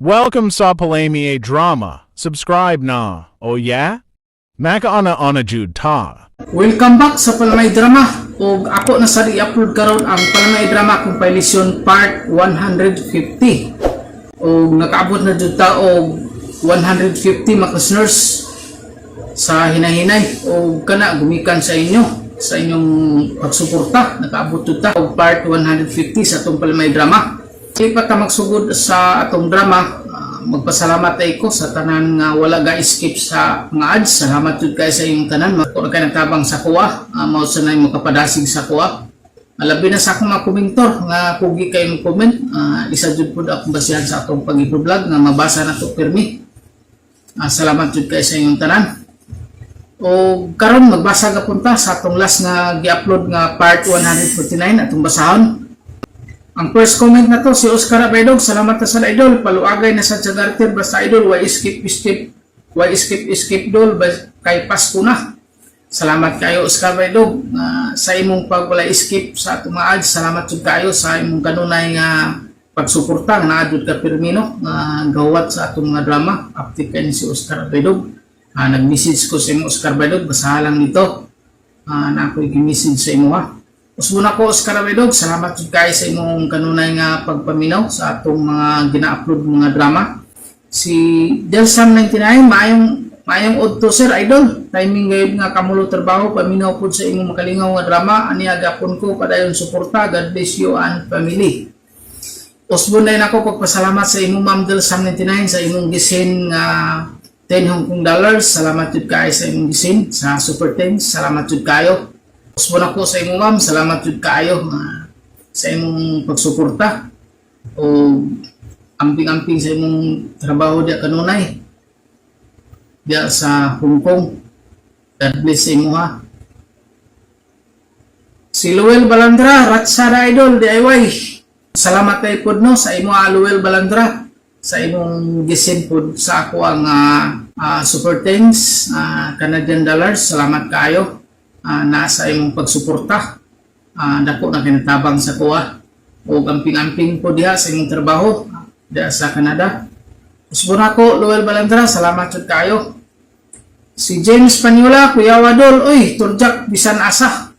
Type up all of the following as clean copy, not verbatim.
Welcome sa Palami Drama. Subscribe na. Oh yeah? Makauna-una jud ta. Welcome back sa Palamay Drama. Og ako na sa i-upload karon ang Palamay Drama Compilation Part 150. Og nakaabot na jud ta og 150, mga listeners, sa hinahinay og kana gumikan sa inyo, sa inyong pagsuporta, nakaabot jud ta og part 150 sa atong Palamay Drama. Di pa ta magsugod sa atong drama, magpasalamat ay ko sa tanan nga wala ga skip sa mga ads. Salamat jud kay sa inyong tanan. Mao kay nagtabang sa kuha, mao sa nay makapadasig sa kuha. Labi na sa akong mga komentor nga kugi kay mo comment, isa jud pud akong basihan sa atong pag-vlog nga mabasa na to pirmi. Salamat jud kay sa inyong tanan. O karon magbasa gapon ta sa atong last nga gi-upload nga part 149, atong basahon. Ang first comment na to si Oscar Abaydog, "Salamat na sa idol, paluagay na sa Jagarter basta idol, why skip skip, why skip skip dol kay Pasko na." Salamat kayo, Oscar Abaydog, sa imong pag wala skip sa atong mga ads. Salamat jud kayo sa imong kanunay nga pagsuporta nga naa jud ka pirmino nga gawat sa atong mga drama. Active kay ni si Oscar Abaydog. Nag-message ko sa imo, Oscar Abaydog, basahan lang nito. Na ako'y gi-message sa imo ha. Usbon ako, Oscar Abaydog, salamat jud kaayo sa imong kanunay nga pagpaminaw sa atong mga gina-upload mga drama. Si Delsam 99, "Maayong maayong udto sir idol. Timing gayud nga kamulo trabaho, paminaw pud sa imong makalingaw nga drama. Ani agapon ko padayon suporta. God bless you and family." Usbon na ako pagpasalamat sa imong, Ma'am Delsam 99, sa imong gisin nga 10 Hong Kong dollars. Salamat jud kaayo sa imong gisin sa super thanks. Salamat jud kayo. Usbon ako sa imong, ma'am, salamat jud kaayo sa imong pagsuporta o amping-amping sa imong trabaho diya kanunay diya sa Hong Kong. God bless sa imo ha. Si Luel Balandra, "Ratsada idol, DIY." Salamat kay pod no sa imo, Luel Balandra, sa imong gisin pod sa ako ang super thanks Canadian dollars. Salamat kaayo na sa imong pagsuporta. Dako na kinatabang sa kuha. O amping-amping po diha sa imong trabaho diha sa Canada. Usbon ako, Luel Balandra, salamat jud kaayo. Si James Panula, "Kuya Wadol, uy, turjak bisan asa."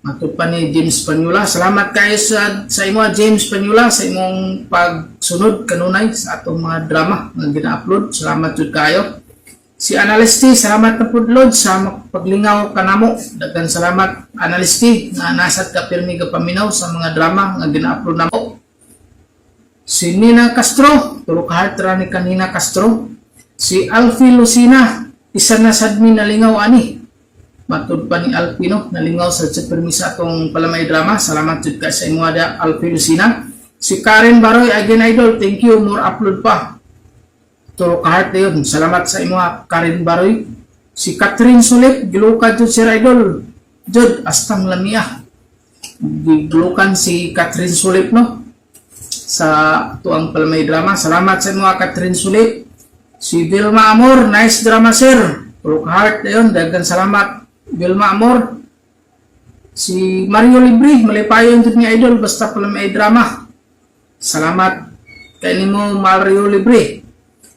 Matod pa ni James Panula. Salamat kayo sa imo, James Panula, sa imong pagsunod kanunay sa atong mga drama nga gina-upload. Salamat jud kayo. Si Analisti, "Salamat na pud Lord sa paglingaw kanamo." Daghan salamat, Analisti, nga nasad ka pirmi ka paminaw sa mga drama nga gina-upload namo. Si Nina Castro, tulo ka heart ra ni kanina Castro. Si Alfie Lucina, "Isa na sad mi nalingaw ani." Matud pa ni Alfie no, nalingaw sa pirmi sa atong Palamay Drama. Salamat jud ka sa imo ada, Alfie Lucina. Si Karen Baroy, "Again idol, thank you, more upload pa." Tulo ka heart yun. Salamat sa imo, Karen Baroy. Si Catherine Sulit, "Giluka jud sir idol. Jud, astang lamia." Gilukan si Catherine Sulit no sa tuang Palamay Drama. Salamat sa imo, Catherine Sulit. Si Vilma Amor, "Nice drama sir." Tulo ka heart yun. Daghan salamat, Vilma Amor. Si Mario Libre, "Malipayon jud ni idol basta Palamay Drama." Salamat kay nimo, Mario Libre.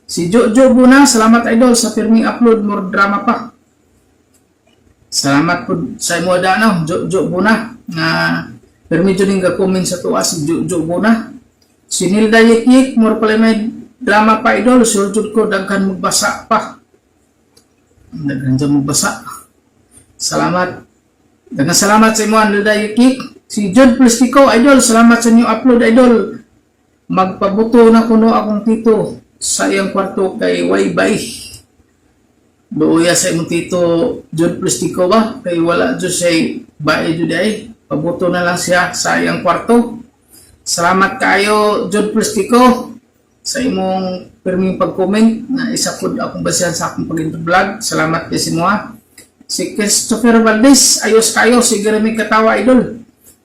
Si Jojo Buna, "Salamat idol sa pirming upload, more drama pa." Salamat po sa imo da no, Jojo Buna, nga pirmi jud ning ga-comment sa tuwa si Jojo Buna. Si Nilda Yikyik, "More Palamay Drama pa idol, sure jud ko daghan magbasa pa." Daghan jud magbasa. Salamat. Daghan salamat sa imo, Nilda Yikyik. Si Jude Plastico, "Idol, salamat sa new upload idol. Magpabuto na kuno akong tito sa iyang kwarto kay way bay." Luoya sa imong tito, Jude Plastico ba? Kay wala jud siya bae jud ay. Pabuto na lang siya sa iyang kwarto. Salamat kayo, Jude Plastico, sa imong pirming pag-comment na isa pud akong basihan sa akong pag-vlog. Salamat kay Simoa. Si Christopher Valdez, "Ayos kayo, sige mi katawa idol."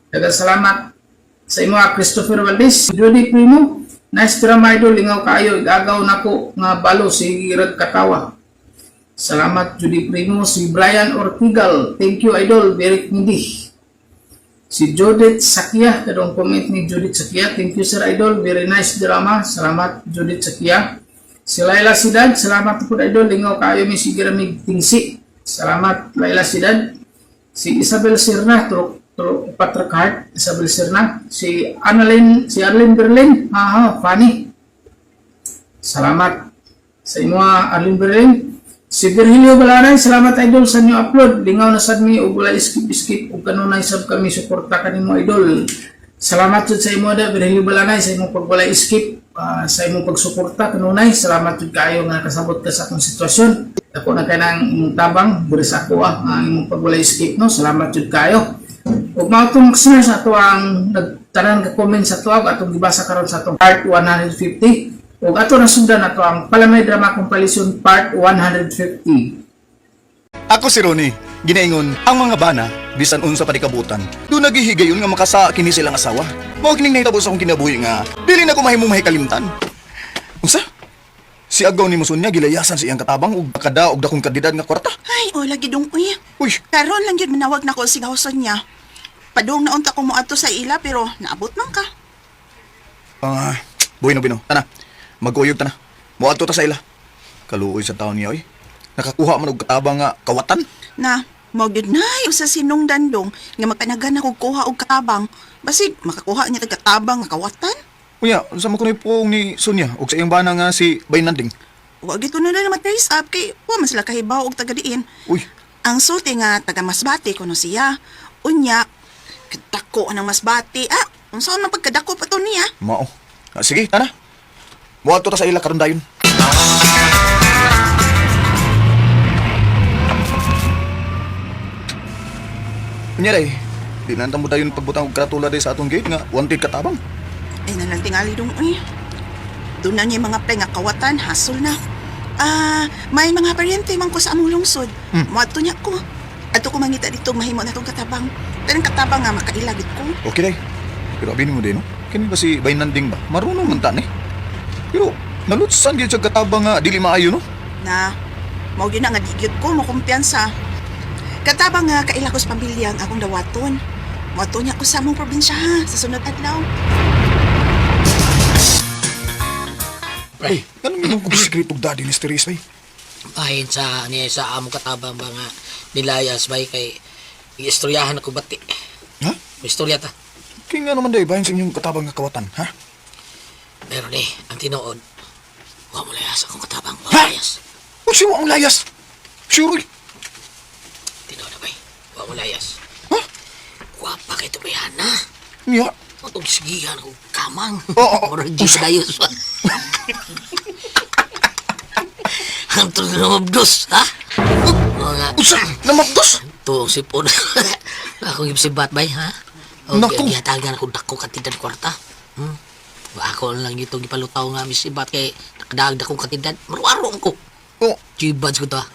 Daghang salamat sa imo, Christopher Valdez. Judy Primo, "Nice drama idol, lingaw kayo, igagaw nako nga balo, sige rag katawa." Salamat, Judy Primo. Si Brian Ortigal, "Thank you idol, very hindi." Si Judith Sakia, kadong comment ni Judith Sakia. Thank you, Sir Idol. Very nice drama. Salamat, Judith Sakia. Si Laila Sidad, salamat po, Idol. Lingaw kaayo mi, sige ramig tingsi. Salamat, Laila Sidad. Si Isabel Sirna, turok turok Patrick Hart, Isabel Sirna. Si Annalyn, si Arlene Berlin, haha, funny. Salamat sa imo, Arlene Berlin. Si Virgilio Balaray, salamat, Idol, sa new upload. Lingaw na sad mi ug wala skip skip ug kanunay sab kami suporta kanimo, Idol. Salamat jud sa imo da, Virgilio Balanay, sa imong pagwala skip, sa imong pagsuporta kanunay. Salamat jud kaayo nga kasabot ka sa akong sitwasyon. Dako na kay nang imong tabang diri sa ako ang imong pagwala skip, no. Salamat jud kaayo. Ug mao tong listeners ato ang nagtanan ka comment sa tuwag atong gibasa karon sa atong part 150. Ug ato nasundan ato ang Palamay Drama Compilation Part 150. Ako si Ronnie, ginaingon ang mga bana, bisan unsa pa di kabutan. Doon naghihigayon nga makasa kini silang asawa. Mao kining nahitabo sa akong kinabuhi nga dili na ko mahimong mahikalimtan. Unsa? Si Agaw ni Musunya gilayasan sa iyang katabang ug kada og dakong kandidad nga kwarta. Ay, o lagi dong uy. Uy, Karon lang yun manawag na ko si Gawson niya. Padung na unta ko mo ato sa ila pero naabot man ka. Ah, buhay no bino. Tana. Maguyog tana. Moadto ta sa ila. Kaluoy sa taon niya oy. Nakakuha man og katabang nga kawatan. Na, mo gyud nay usa sinong dandong nga magkanagan ako kuha og katabang. Basig makakuha niya tag katabang nga kawatan. Unya, unsa man kunoy puong ni Sonia ug sa iyang bana nga si Baynanding? Wa gyud ko na lang ma-trace up kay wa man sila kahibaw og taga diin. Uy, Ang sulti nga taga Masbate kuno siya. Unya, kadako ang Masbate. Ah, unsaon man pagkadako pa to niya? Mao. Ah, sige, tana. Moadto ta sa ila karon dayon. Unya day, di na mo dayon pagbutang og karatula day sa atong gate nga wanted katabang. Ay nalang tingali dong uy. Doon na niya mga pre nga kawatan, hasol na. Ah, may mga paryente man ko sa among lungsod. Moadto niya ko. Ato ko mangita dito mahimo na tong katabang. Tanang katabang nga makailagit ko. Okay day. Pero abinin mo day no. Kini ba si Baynanding ba? Marunong man ta ni. Pero nalutsan gyud siya katabang nga dili maayo, no. Na mao gyud na nga di gyud ko mo kumpiyansa. Katabang nga kaila ko sa pamilya ang akong dawaton. Moadto niya ko sa among probinsya ha, sa sunod adlaw. Ay, ganun yung kong sikreto og daddy ni Therese bay. Ayon sa niya sa among katabang mga nilayas bay kay giistoryahan ako bati. Ha? May istorya ta. Kaya nga naman day bahin sa inyong katabang nga kawatan, ha? Pero ni, ang tinuod, wa mo layas akong katabang. Wa Ha? mo layas. Unsa mo ang layas? Sure. Oy. Tinuod na bay. Wa mo layas. Ha? Wa pa kay tubayana. Niya. Atong sigihan ko kamang. Oo, oo. Murag di dayos pa. Ang tulog na mabdos, ha? Mga Unsa? Namabdos? tuong sipon. Akong gipsibat bay, ha? O, Naku. gihatagan ako dako katidad kwarta. Hmm? Ako lang ito gipalutaw nga misibat kay nakadaag dakong katidad. Maruarong ko. Oh. Gibads ko to, ha?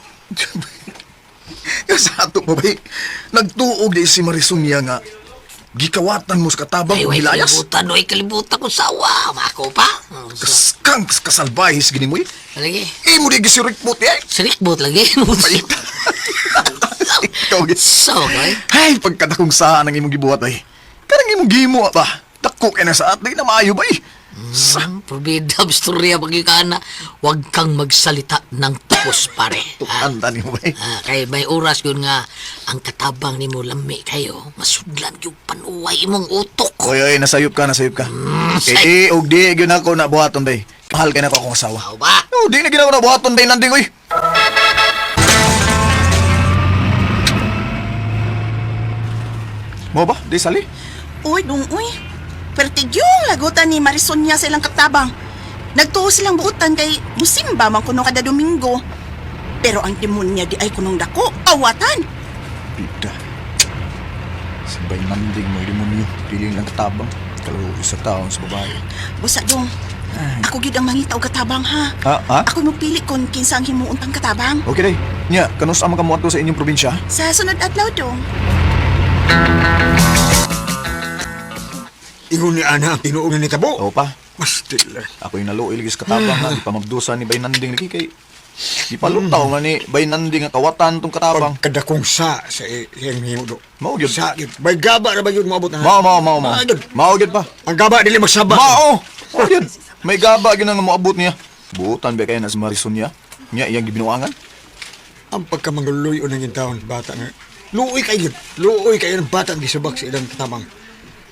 Nga sa ato pa bay, nagtuog di si Marisonia nga gikawatan mo sa katabang Ay, ug way hilayas. kalibutan, way kalibutan ko sawa. Mako pa. Kaskang kasalbahis gini mo eh. Lagi. Imo di gisirik mo ti ay. Sirikbot lagi. Ikaw gi. So, okay. Ay, pagkadakong saan ang imong gibuhat ay. Kanang imong gimo ba? Dako kay na sa atay na maayo ba eh. Sa Probida, istorya pagkikana. Huwag kang magsalita ng tapos, pare. Ha? tukan tani mo bay. Ah, kay may oras yun nga ang katabang nimo lami kayo masudlan yung panuway imong utok. Oy, oy, nasayop ka, nasayop ka. Kay di og di gyud ako na buhaton bay. Mahal kay nako akong asawa. Aw ba? Oh, di na gid ako na buhaton bay nanding oy. Mo ba? Di sali? Uy, dong uy. Pertigyong lagutan ni Marisonia sa ilang katabang. Nagtuo silang buutan kay musimba man kuno kada Domingo. Pero ang demonya di ay kunong dako, awatan. Bida. Si bay nanding mo demonyo. Piling lang katabang. Kalau isa taon sa babae. Busa dong. Ako gyud ang mangita og katabang ha. Ha? Ha? Ako mo pili kon kinsa ang himuon tang katabang. Okay day. Nya, kanus ama ka mo sa inyong probinsya? Sa sunod adlaw dong. Ingon ni Ana ang tinuod nga nitabo. Oo pa. Mastil. Ako yung naluoy lagi sa katabang ha. Di pa mabdusa ni Bay Nanding lagi kay Gipalutaw man ni Baynandi nga kawatan tong katabang. Pagkadakong sa iyang himo do. Mao gyud. Sa gyud. May gaba ra ba gyud moabot na? Mao mao mao mao. Ah, gyud. Mao gyud pa. Ang gaba dili magsaba. Mao. Mao gyud. May gaba gyud nga moabot niya. Buutan ba kay na si Marison niya? Niya iyang gibinuangan. Ang pagkamanguloy ng taon bata nga. Luoy kay gyud. Luoy kayo ng bata ang gisubak sa ilang katabang.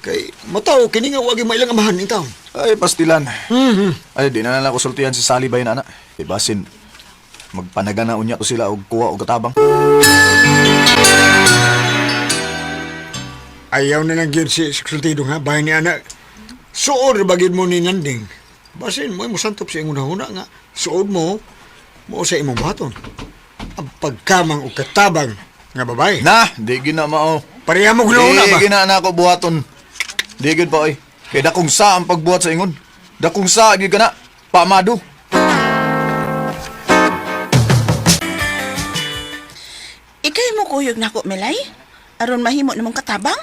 Kay mataw kini nga wa gyud mailang amahan ning taon. Ay, pastilan. Ay, di na lang ako sultihan si Sally ba yun, ana? Di basin, magpanagana unya to sila og kuha og katabang. Ayaw na lang gyud si Sultido nga bahin ni anak. Suod ra ba gyud mo ni Nanding. Basin mo mo santop sa imong nahuna nga. Suod mo mo sa imong baton. Ang pagkamang og katabang nga babae. Na, di gyud na mao. Pareha mo gunahuna ba? Di gyud na na ako buhaton. Di gyud pa oy. Kay dakong sa ang pagbuhat sa ingon. Dakong sa gyud ka na. Pamado. Ikay mo kuyog nako, Melay? Aron mahimo namong katabang?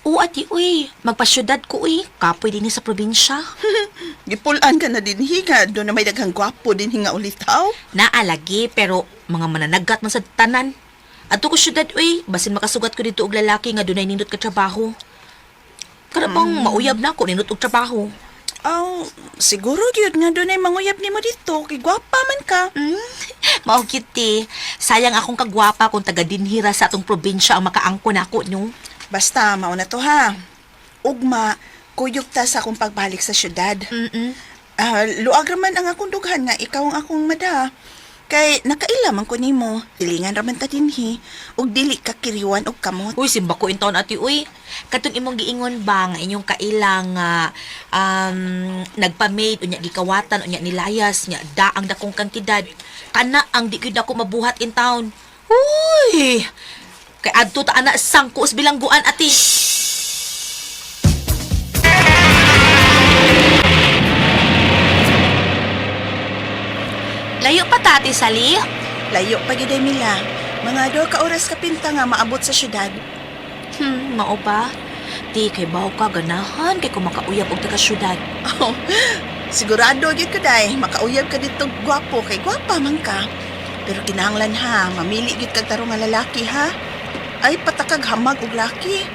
Oo, ati, uy. Magpasyudad ko, uy. Kapoy din sa probinsya. Gipulan ka na din higa, doon na may daghang gwapo din hinga ulitaw. Naalagi, pero mga mananagat man sa tanan. Adto ko syudad, uy. Basin makasugat ko dito og lalaki nga dunay nindot ka trabaho. Kada bang mauyab na ako, nindot og trabaho. Aw, siguro gyud nga doon ay manguyab nimo dito, kay gwapa man ka. Mao cute, Sayang akong kagwapa kung taga dinhira sa atong probinsya ang makaangko nako nyo. Basta mao na to ha. Ugma, kuyog ta sa akong pagbalik sa syudad. Ah, luag ra man ang akong dughan nga ikaw ang akong mada. Kay nakaila man ko nimo, tilingan ra man ta dinhi ug dili ka kiriwan og kamot. Uy, simba ko intaon ati, uy. Katong imong giingon ba nga inyong kailang nagpa-maid, unya gikawatan, unya nilayas, nya daang dakong kantidad. Kana ang di gyud ako mabuhat in town. Uy! Kay adto ta ana sangko us bilangguan ati. Layo pa ta ati Sally. Layo pa gyud ay Mila. Mga duha ka oras ka pinta nga maabot sa syudad. Mao ba? Di kay bawo ka ganahan kay kung makauyab og taga syudad. Oh, sigurado gyud ko day, makauyab ka dito gwapo kay gwapa man ka. Pero kinahanglan ha, mamili gyud kag tarong nga lalaki ha. Ay patakag hamag og laki.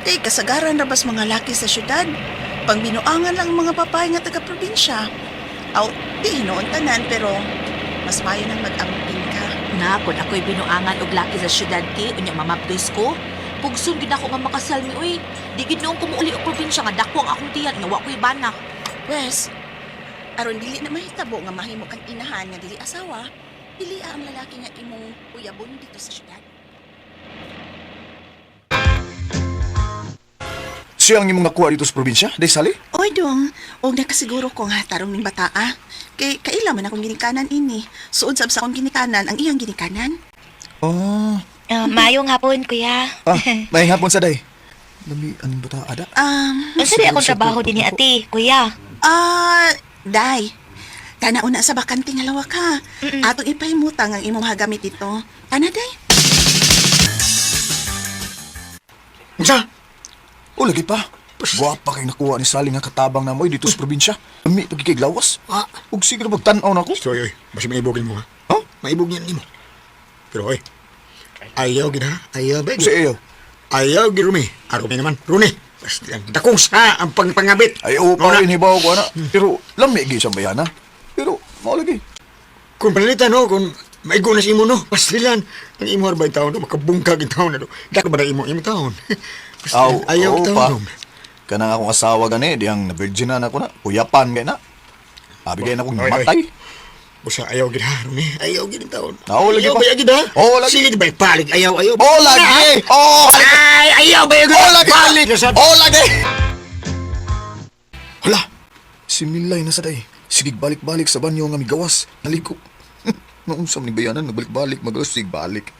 Kay kasagaran ra bas mga laki sa syudad. Pangbinuangan lang ang mga babae nga taga probinsya. Aw, di hinuon tanan pero mas maayo nang mag-amping ka. Na, kung ako'y binuangan og laki sa syudad ti, unya mamabdoys ko. Pugson gid ako nga makasal mi uy. Di gid noong kumuuli og probinsya nga dako ang akong tiyan nga wa ko'y bana. Wes, aron dili na mahitabo nga mahimo kang inahan nga dili asawa, pili ang lalaki nga imong uyabon dito sa syudad. Siya ang imong nakuha dito sa probinsya, day Sally? Oy dong, og nakasiguro ko nga tarong ning bataa. Kay kaila man akong ginikanan ini. Suod sab sa akong ginikanan ang iyang ginikanan. Oh. Mayong hapon, kuya. Ah, may hapon sa day. Lami anong bata ada? Unsa di akong trabaho dinhi ati, kuya? Ah, day. Tana una sa bakante nga lawak ha. Atong ipahimutang ang imong hagamit dito. Tana day. Unsa? O lagi pa. Gwapa kay nakuha ni Sally nga katabang na mo dito sa probinsya. Ami pag kay lawas. Ah. Ug sige ra magtan-aw na ako. Stoy oy, basi maibog nimo ha. Huh? Maibog niyan nimo. Pero oy, ayaw gid ha. Ayaw ba? Sa iyo. Ayaw gid Rumi. Ah, Rumi naman. Rumi. Basta ang dakong sa ang pangpangabit. Ay oo pa Mao na. rin hibaw ko ana. Pero lami gyud sa bayana. Pero mao lagi. Kung panalitan no, kung maigo na sa imo no, pastilan. Ang imo arbay taon no, makabungkag ang taon na do. Dako ba na imo imo taon? Aw, Pastilan, ayaw oo taon. pa. Rom. Kanang akong asawa gani diyang na virgin na ako na. Kuyapan kay na. Abi kay na akong Oy, oy. matay. Busa ayaw gid ha, Rumi. Ayaw gid ang taon. Oo, lagi ayaw pa. ba gid ha? Oo, lagi. Sige ba palig ayaw ayaw. Oh lagi. Oh, Ay, ayaw ba gid? Oh lagi. Balik na sa Oh lagi. Hala. Si Milay na sa day. Sige balik-balik sa banyo nga migawas. Naliko. Noong sa ni bayanan nagbalik-balik magawas sige balik.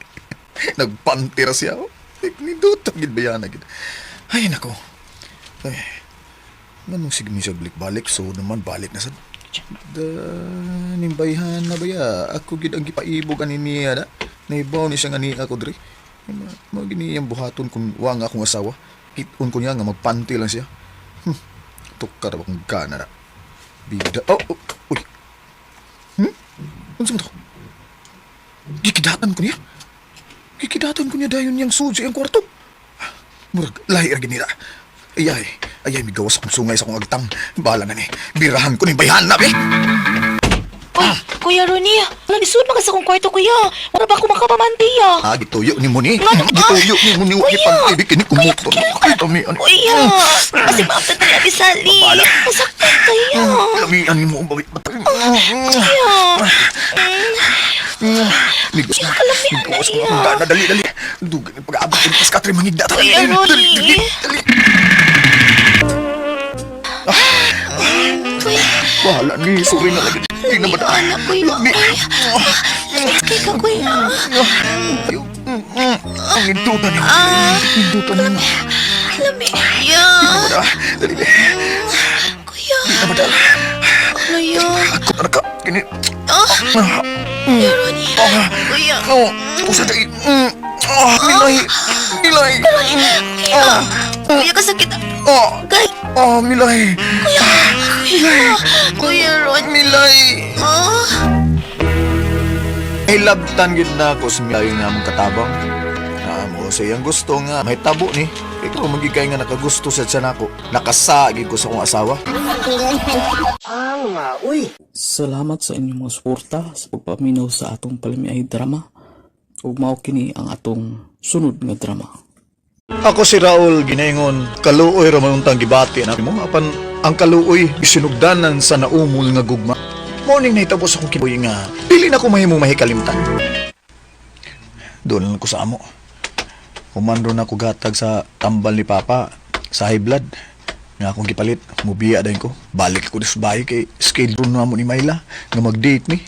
Nagpantira siya. Oh. Nindot gid bayana gid. Ay nako. Ay. Nganong sige mi siya balik-balik so naman balik na sa da nimbayhan na baya ako gid ang gipaibog ani niya da naibaw ni siya nga niya ako diri mao gini iyang buhaton kung wa nga akong asawa kit-on ko niya nga magpanti lang siya tukar ba kung gana na bida oh, oh uy unsa man to? Gikidatan ko niya. Gikidatan ko niya dayon niyang sud sa iyang kwarto. Murag, lahi ra ginira. Ayay, ayay, migawas akong sungay sa akong agtang. Bahala na ni. Birahan ko ni bayhan na, be. Uy, Kuya Ronnie, wala isud man ka sa akong kwarto, kuya. Wala ba ako makapamanti, ah? Ah, gituyo ni mo ni. Nga- Gituyo ni mo ni. Kuya! Ipag-ibig kini Kuya, kumuto. kilo ka. Ay, tamian. Kuya, kasi maaptan na ni Sally. Babala. Masaktan kayo. Lamian ni mo ang bawit. Kuya. Migos Kuya, kalamian na Migawas ko iya. akong dana. Dali, dali. Dugan yung pag-aabot ko ni Paskatri mangigda. Kuya Dali, Ronnie. dali, dali. Kuya, Bahala ni. Sorry na lagi. Hindi na ba anak, kuya. Lami. Kay ka, kuya. Ang indutan niyo. Indutan niyo. Lami. Kuya. Wala. Dali, dali. Kuya. Wala. Ano yun? Ako na ka. Kini. Ah, Kuya Ronnie. Kuya. Oh, usa dai. Ah, milay. Milay. Kuya. Kuya, kasakit. Ah, Gay. ah, milay. Kuya. Kuya. Kuya Ronnie. Milay. Ah. Ay, labtan gid na ako sa milay nga among katabang. Ah, mo sa iyang gusto nga may tabo ni. Ikaw magigay nga nakagusto sa tiyan ako. Nakasagi ko sa akong asawa. Salamat sa inyong mga suporta sa pagpaminaw sa atong palamiay drama. Ug mao kini ang atong sunod nga drama. Ako si Raul Ginaingon, kaluoy ra man untang gibati na mo apan ang kaluoy isinugdanan sa naumol nga gugma. Morning na itapos akong kibuhi nga dili na ko mahimo mahikalimtan. Doon lang ko sa amo. Humandro na ko gatag sa tambal ni Papa sa high blood nga akong gipalit, mubiya dayon ko. Balik ko sa bahay kay schedule na mo ni Myla nga mag-date ni.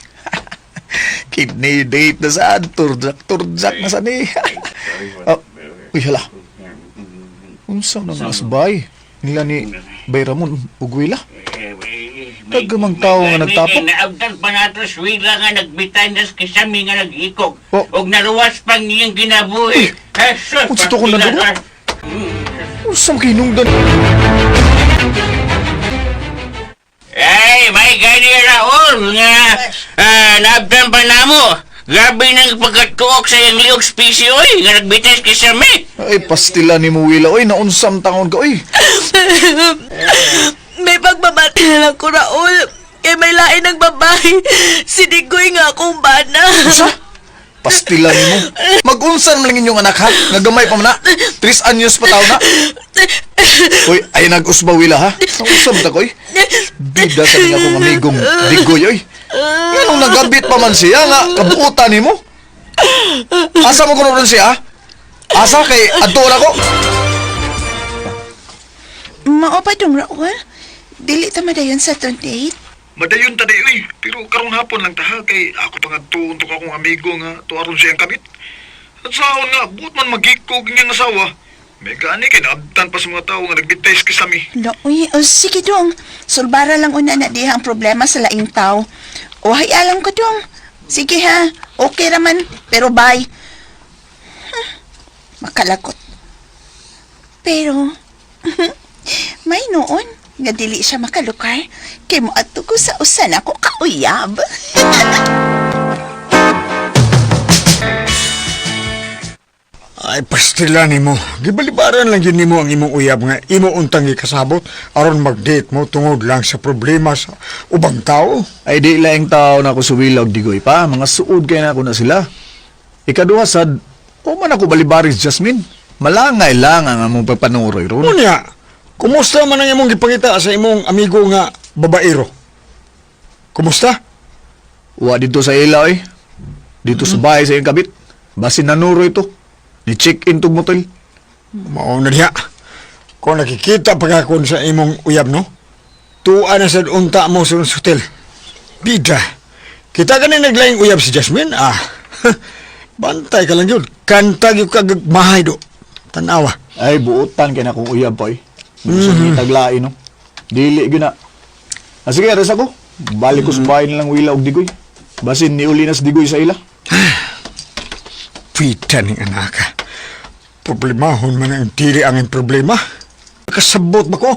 Kidney date na saan, turjak turjak na sa ni. Oh, uy hala. Unsa nang asbay nila ni Bayramon ug Wila? Tagamang tao nga nagtapok. Naabtan pa nato swila nga nagbitay nas kisami nga nag-ikog. Oh. Og naruwas pang niyang kinabuhi. Jesus, Unsa to kung pagpila naduwa? ka. Unsa man kinungdan? Ay, may gani Raul nga naabtan pa namo. Grabe nang pagkatuok sa iyang liog spesi oy nga nagbitay sa kisami. Ay pastila ni mo Wila oy naunsam taon ka oy. May pagbabati na lang ko, Raul. Kay may lain ng babae. Sinigoy nga akong bana. Unsa? Pastila nimo. Magunsa man lang inyong anak ha? Nga gamay pa man na. 3 anyos pa taon na. Oy, ay nag-usba Wila ha. Nausab ta ko oy. Bida sa nga akong amigong Digoy oy. Nganong nagabit pa man siya nga kabuutan nimo? Asa mo kuno ron siya? Asa kay adto na ko? Mao pa dong, Raul. Dili ta madayon sa 28. Madayon ta oy, pero karong hapon lang taha kay ako pa nga tuon to akong amigo nga tuaron siyang kabit. At saon nga buot man magikog niyang asawa. May gani kay naabtan pa sa mga tao nga nagbitay kisami. Lo, uy, o sige dong. Sulbara lang una na diha ang problema sa laing tao. O hayalang ko dong. Sige ha, okay raman, pero bye. Makalakot. Pero, may noon nga dili siya makalukar kay moadto ko sa usan ako kauyab. Ay, pastila nimo. Gibalibaran lang yun nimo ang imong uyab nga imo untang gikasabot aron mag-date mo tungod lang sa problema sa ubang tao. Ay di laing tao na ako suwila og digoy pa, mga suod kay na ako na sila. Ikaduha sad, o man ako balibaris Jasmine. Malangay lang ang among pagpanuroy ron. Unya, kumusta man ang imong gipangita sa imong amigo nga babaero? Kumusta? Wa dito sa ila oy. Dito sa bahay sa iyang kabit. Basin nanuroy to. Ni check-in to motel. Mao na diha. Kung nakikita pa ka kun sa imong uyab, no? Tuwa na sad unta mo sa hotel. Bida. Kita ka na naglaing uyab si Jasmine, ah. Bantay ka lang yun. Kanta gyud ka mahay do. Tanawa. Ay, buotan kay na akong uyab pa eh. Gusto mm-hmm. taglain, no? Dili, gyud na. Ah, sige, aras ako. Balik ko sa bahay nilang wila og digoy. Basin, niuli na sa digoy sa ila. Pita ning anak. Problemahon man ang dili ang iyong problema. Kasabot ba ko?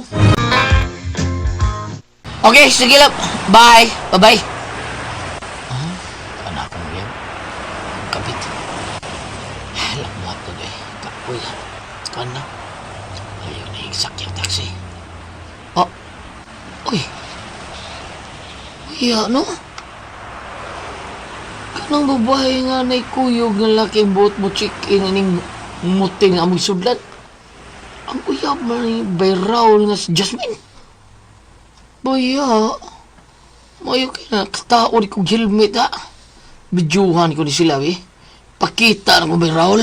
Okay, sige lang. Bye. Bye-bye. Ah, anak ko yan. Ang kabit. Iya, no? Kanang babae nga naikuyog nga laki buot mo check-in ining muting nga amoy sudlan. Ang uyab man ni Bayraul nga si Jasmine. Baya, mayo kay na katao ni kong helmet ha. Bidyuhan ko ni sila eh. Pakita na ko Bayraul.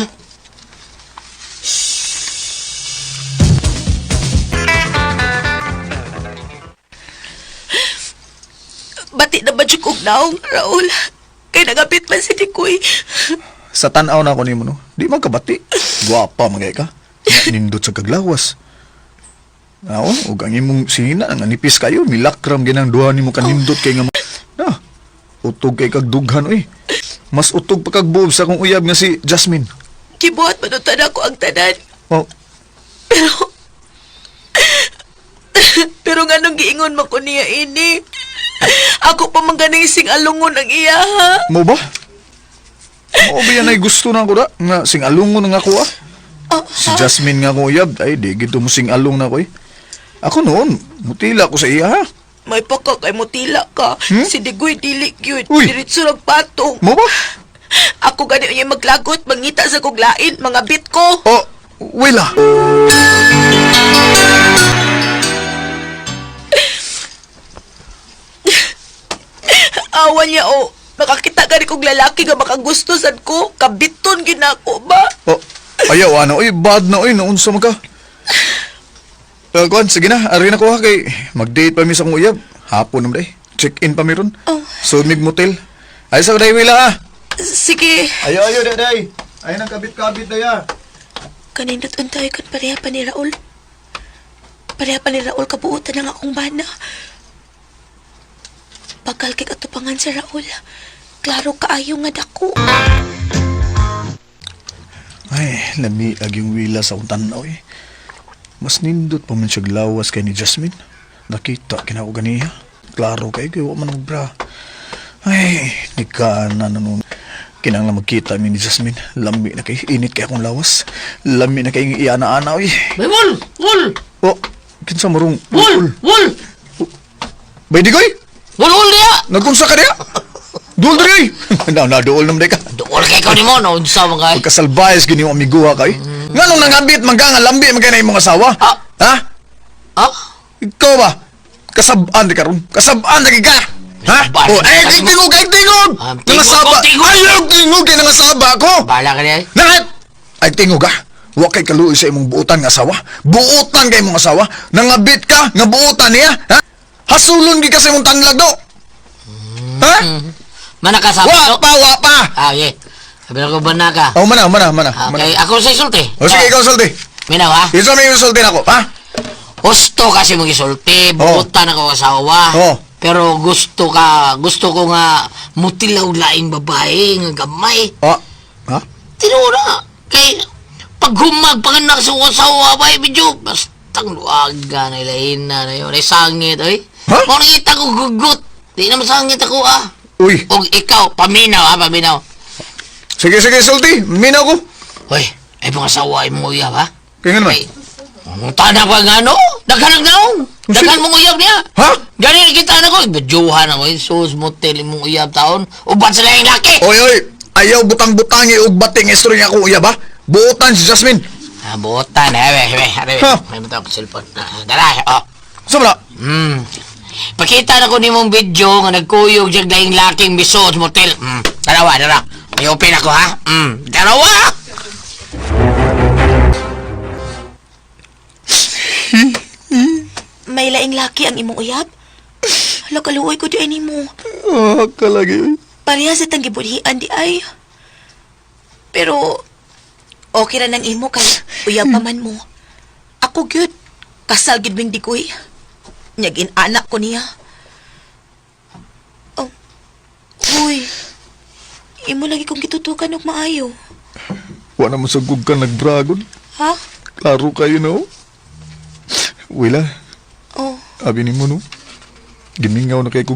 Bati na ba jud kog naong, Raul? Kay nagapit man si Dikoy. Sa tan-aw na ako nimo no. Di man kabati. Gwapa man kay ka. Nga, Nindot sa kaglawas. Nao, ug ang imong sina nga nipis kayo, milakram ginang duha nimo kanindot kay nga na. Utog kay kag dughan oy. Mas utog pa kag buob sa akong uyab nga si Jasmine. Gibuhat man unta nako ang tanan. Oh, Pero Pero nganong giingon man ko niya ini? Ako pa man ganing sing alungon ang iya ha. mo ba? Mao ba yan ay gusto na ako da? Nga sing alungon nga ako ah. Oh, Si Jasmine nga akong uyab, ay di gito mo sing along na ko eh. Ako noon, mutila ko sa iya ha. May paka kay mutila ka. Hmm? Si Digoy dili gyud. Uy! Diretso rag patong. Mo ba? Ako gani unya maglagot, mangita sa kog lain, mga bit ko. Oh, wala. Awa niya o. Makakita gani kog lalaki nga makagusto sad ko. Kabiton gyud nako ba? Oh, ayaw ano, oy, bad na oy, naunsa man ka. Kuan, sige na, ari na ko ha kay mag-date pa mi sa akong uyab. Hapon naman day. Check-in pa mi ron. Oh. Sumig motel. Ay sa day wila ha. Sige. Ayo ayo day day. Ay nang kabit-kabit day ha. Kanindot untay kon pareha pa ni Raul. Pareha pa ni Raul kabuutan ang akong bana. Bagal kay katupangan si Raul. Klaro kaayo nga dako. Ay, lami ag yung wila sa akong tan-aw eh. Mas nindot pa man siya lawas kay ni Jasmine. Nakita kina ko ganiya. Klaro kay kay wa man og bra. Ay, nikaan na nun. Kinanglan magkita mi ni Jasmine. Lami na kay init kay akong lawas. Lami na kay iya na ana oy. Bay, wol! Wol! Oh, kinsa marong Wol! Wol! Bay digoy! Wol, wol niya! Nagkunsa ka diya? Duol diri oy. Na na duol naman day ka. Duol kay ikaw ni mo, no? Unsa man kay? Pagkasalbayas gini mo amiguha kay. Nganong nangabit man ka nga lambi man kay na imong asawa? Ah. Ha? Ah? Ikaw ba? Kasabaan di karon. Kasabaan di ka. Ha? Kasabaan. Oh, ay ay tingog, ay tingog. Ah, tingog, Nangasaba. tingog. Ayaw tingog kay nangasaba ko. Bahala ka niya. eh. Nangat. Ay tingog ah. Wa kay kaluoy sa imong buotan nga asawa. Buotan kay imong asawa. Nangabit ka nga buotan niya, ha? Hasulon gi ka sa imong tanlag do. Ha? Manakasama Wa to? pa, wa pa. Ah, okay. Sabi ko ba na ka? Oh, mana, mana, mana. mana. Okay, ako sa isulti. Oh, sige, ikaw sulti. Minaw, ha? Ikaw may sulti nako, ha? Gusto kasi mong isulti, buutan ako asawa. Oo. Pero gusto ka, gusto ko nga mutilaw laing babae nga gamay. Oh. Ha? Tinura. Kay paghumag panganak sa asawa bay medyo bastang luaga na ilahin na na yun. Ay sangit oy. Ha? Mo nakita ko gugot. Di na masangit ako ah. Uy. Og ikaw, paminaw ha, paminaw. Sige, sige, sulti. Minaw ko. Hoy, ay pang asawa ay mong uyab ha? Kaya nga naman. Ay, ang tanak pa nga no? Daghan ang naong. Daghan mong uyab niya. Ha? Gani nakita na ko, badyuhan ako, eh. Sus, motel, imong uyab taon. Ubat sila yung laki! Oy, oy. Ayaw butang-butangi og bating istorya nga ako uyab ha. Buotan si Jasmine. Ah, buotan, eh, eh, eh, eh, Ha? may matawag ko cellphone. Ah, dara, oh. Sa ba na? Pakita na ko nimong video nga nagkuyog siya laing laking biso sa motel. Dalawa, dara. May open ako, ha? Dalawa! May laing laki ang imong uyab. Hala kaluoy ko di ay nimo. Ah, kalagi. Pareha sa tang gibudhian di ay. Pero okay ra nang imo kay uyab pa man mo. Ako gyud kasal gid ming dikoy. Nyag anak ko niya. Oh. Uy. Imo lagi kong gitutukan og maayo. Wa na masugog ka nagbragon. Ha? Klaro kayo no. Wila, Oh. abi nimo no. Gimingaw na kay ko.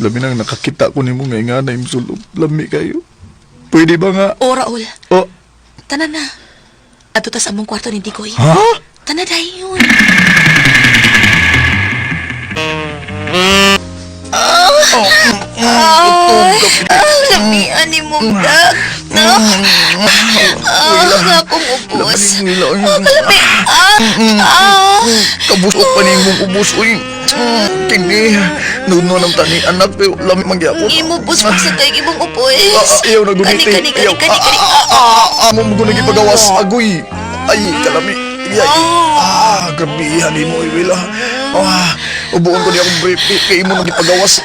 Lami nang nakakita ko nimo nga nga na imong sulod. Lami kayo. Pwede ba nga? O Raul, Oh. tanan na. Adto ta sa among kwarto ni Dikoy. Ha? Tanan dayon. ni mo, Dag. No? Ah, akong ubos. Labi, Wila, oy. Ah, kalami. Ah, ah. Kabusok pa ni imong ubos, uy. Kini, nuno ng tani anak, pero lami mangyapon. Ang imo ubos pag sa kay imong ubos. Ah, ah, ayaw na Kani, guniti. kani, kani, Ayaw. kani, kani. Ah, ah, ah, ah, mo mo gipagawas. Agoy. Ay, kalami. Ay, ah, grabihan ni mo, Wila. Ah, ubuon ko niya akong brief. Kay imo nang gipagawas.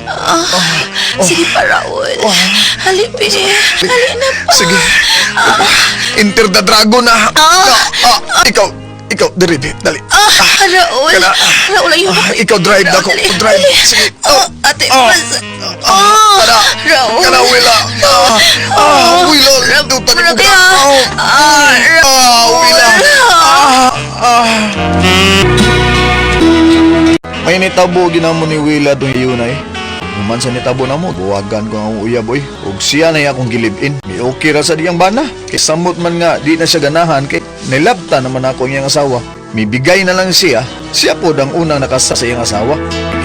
Ah, sige pa, Raul. Hali, be. Hali na pa. Sige. Enter the dragon na. Ah, ah, ikaw, ikaw, diri, be. Dali. Ah, Raul. Kana. Raul, ayaw Ah, ko. ikaw drive na ako. Dali, Drive. dali. Sige. Oh, ate, Ah. mas. Ah, Oh, kana. Raul. Kana, Wila. Ah, ah, Wila. Dutan mo ka. Ah, Ah, ah, Wila. Ah, ah. May nitabo ginamo ni Wila tong yunay. Human sa nitabo na mo, buwagan ko ang uyab oy. Ug siya na akong gilibin. Mi okay ra sa diyang bana. Kay samot man nga di na siya ganahan kay nilabta naman ako ang iyang asawa. Mibigay na lang siya. Siya pod ang unang nakasa sa iyang asawa.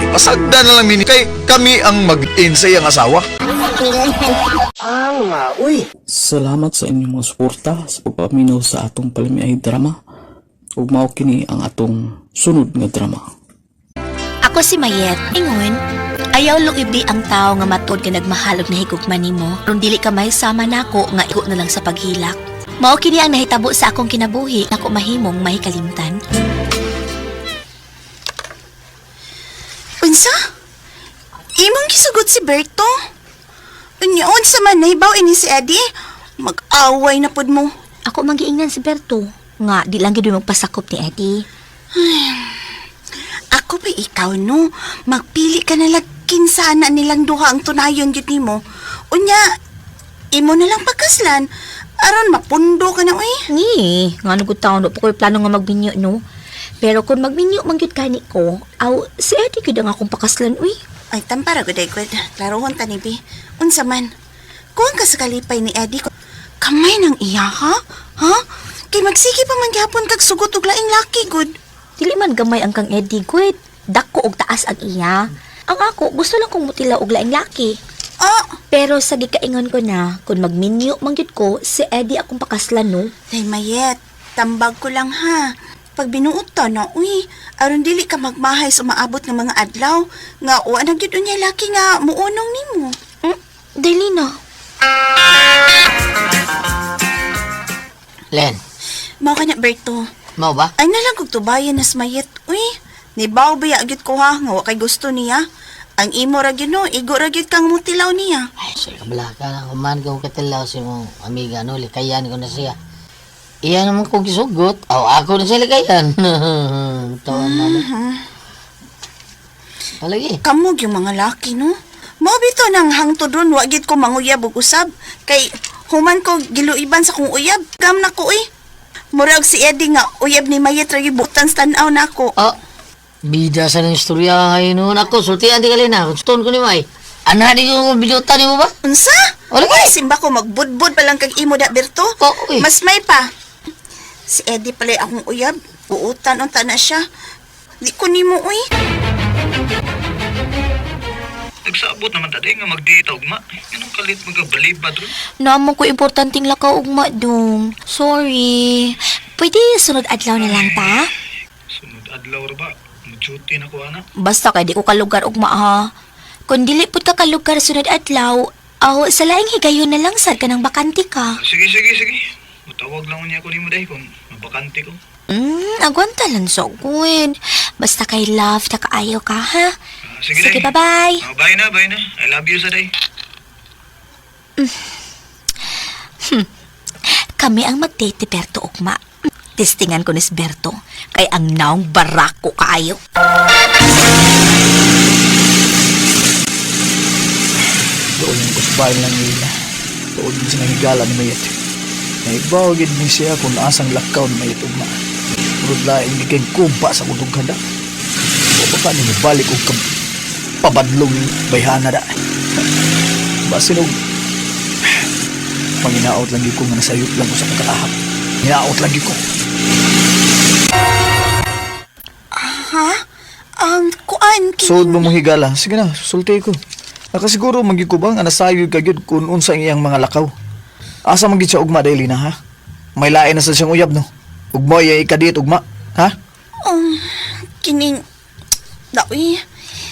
Ipasagda na lang mini kay kami ang mag-in sa iyang asawa. Salamat sa inyong mga suporta sa pagpaminaw sa atong palamiay drama. Ug mao kini ang atong sunod nga drama. Ako si Mayet. Ingon, ayaw luibi ang tao nga matud nga nagmahal og nahigugma nimo. Run dili ka may sama nako nga igo na lang sa paghilak. Mao kini ang nahitabo sa akong kinabuhi nako mahimong may kalimtan. Unsa? Imong gisugot si Berto? Unya, unsa man nahibaw ini si Eddie? Mag-away na pud mo. Ako magiingnan si Berto nga di lang gid magpasakop ni Eddie. Ako pa ikaw no. Magpili ka na lang kinsa na nilang duha ang tunayon gyud nimo. Unya, imo na lang pagkaslan. Aron mapundo ka na uy. Ni, nga gud taon no pa ko'y plano nga magbinyo no. Pero kung magbinyo man gyud kani ko, aw si Eddie gyud ang akong pakaslan uy. Ay, tampara gud ay gud. Klarohon ta ni Bi. Unsa man? Kuan ka sa kalipay ni Eddie. Kamay ng iya ha? Ha? Kay magsige pa man gyapon kag sugot og laing laki gud. Dili man gamay ang kang Eddie gud. Dako og taas ang iya. Ang ako gusto lang kong mutila og laing laki. Ah, Pero sa gikaingon ko na, kung magminyo man gyud ko, si Eddie akong pakaslan no. Day Mayet, tambag ko lang ha. Pag binuot ta na, uy, aron dili ka magmahay sa umaabot nga mga adlaw, nga wa na gyud unya laki nga muunong nimo. Dili na. Len, Mao ka na, Berto. mau ba? Ay na lang kog tubayan nas Mayet, uy. Nibaw ba gyud ko ha, nga wa kay gusto niya. Ang imo ra gyud no, igo ra gyud kang mutilaw niya. Ay, sa kabala ka na. Kuman ko katilaw si mong amiga, no? Likayan ko na siya. Iya naman kong gisugot. Aw, ako na siya likayan. Tawan na lang. Palagi. Kamog yung mga laki no. Mao bito nang hangtod ron wa gyud ko manguyab og usab kay human ko giluiban sa kong uyab gam na ko uy. Murag si Eddie nga uyab ni Mayet ra gyud butan sa tan-aw nako. Oh, bida sa ng istorya ngayon noon. Ako, sultian di ka na. Stone ko ni May. Ana, di ko binutan ni mo ba? Unsa? Wala Uy, simba ko magbudbud pa lang kag imo da Berto. Oo, uy. Mas may pa. Si Eddie pala akong uyab. Buutan unta na siya. Di ko nimo uy. Nagsabot naman tadi nga magdita ugma. Anong kalit magabalibad ron? Naman ko importanteng lakaw ugma dong. Sorry. Pwede sunod adlaw na lang ta? Sunod adlaw ra ba? Mo-duty na ko ana. Basta kay di ko kalugar ugma ha. Kung dili pud ka kalugar sunod adlaw, aw sa laing higayon na lang sad kanang bakante ka. Sige sige sige. Mutawag lang unya ko nimo dai kung mabakante ko. Agwanta lang so good. Basta kay love ta kaayo ka ha. Ah, sige, Sige, day. bye-bye. Ah, bye na, bye na. I love you sa day. Kami ang mag-date ni Berto ugma. Testingan ko ni si Berto kay ang naong barako kaayo. Doon yung kusbay lang nila. Doon din siya nahigala ni Mayet. Naibaw gid ni siya kung asang lakaw ni Mayet ugma. Murag laing gigay kumpa sa kutong kada. O baka ni balik og pabadlong bayhana da. Basin og panginaot lang gyud ko nga nasayop lang ko sa pagkaahap. Hinaot lang gyud ko. Ha? Ang kuan Suod mo mo higala. Sige na, sulti ko. Nakasiguro man gyud ko ba nga nasayod ka gyud kung unsa ang iyang mga lakaw. Asa man gyud siya ugma dahil na ha? May lain na sa siyang uyab no. Ugma iya ikadit ugma, ha? Kining, daoy,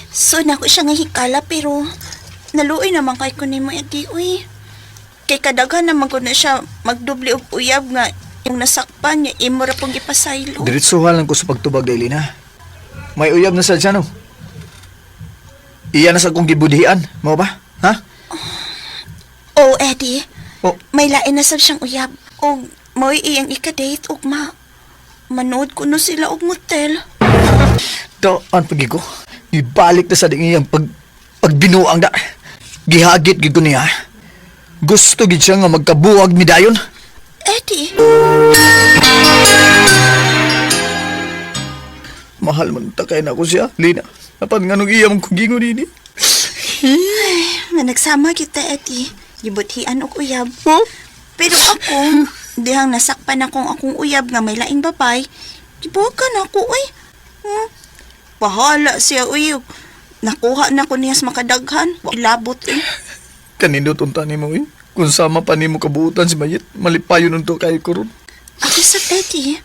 so na ko siya nga hikala pero naluoy naman kay ko nimo Eddie, uy. Kay kadaghan naman ko na siya magdubli og uyab nga yung nasakpan niya imo ra pong gipasaylo. Diretsuhan lang ko sa pagtubag dahil na. May uyab na sa siya no. Iya na sa kong gibudhian, mao ba? Ha? Oh, Eddie, Oh, may lain na sab siyang uyab. Og mo'y iyang ika-date ugma. Manood ko no sila og motel. Daan pagi ko. Ibalik na sa ding iyang pagbinuang da. Gihagit gid ko niya. Gusto gid siya nga magkabuwag mi dayon. Eddie, Mahal man ta kay nako siya, Lina. Apan nganong iya man kong gingon nini. nga nagsama kita, Eddie. Gibuthian og uyab. Pero ako, dihang nasakpan akong akong uyab nga may laing babay, gibuhagan ako, uy. Hmm? Bahala siya, uy. Nakuha na ko niya sa makadaghan. Wa ilabot, eh. Kanindot unta nimo eh. Kung sama pa nimo kabuutan si Mayit, malipayon unto kay ko ron. Ako sa Betty.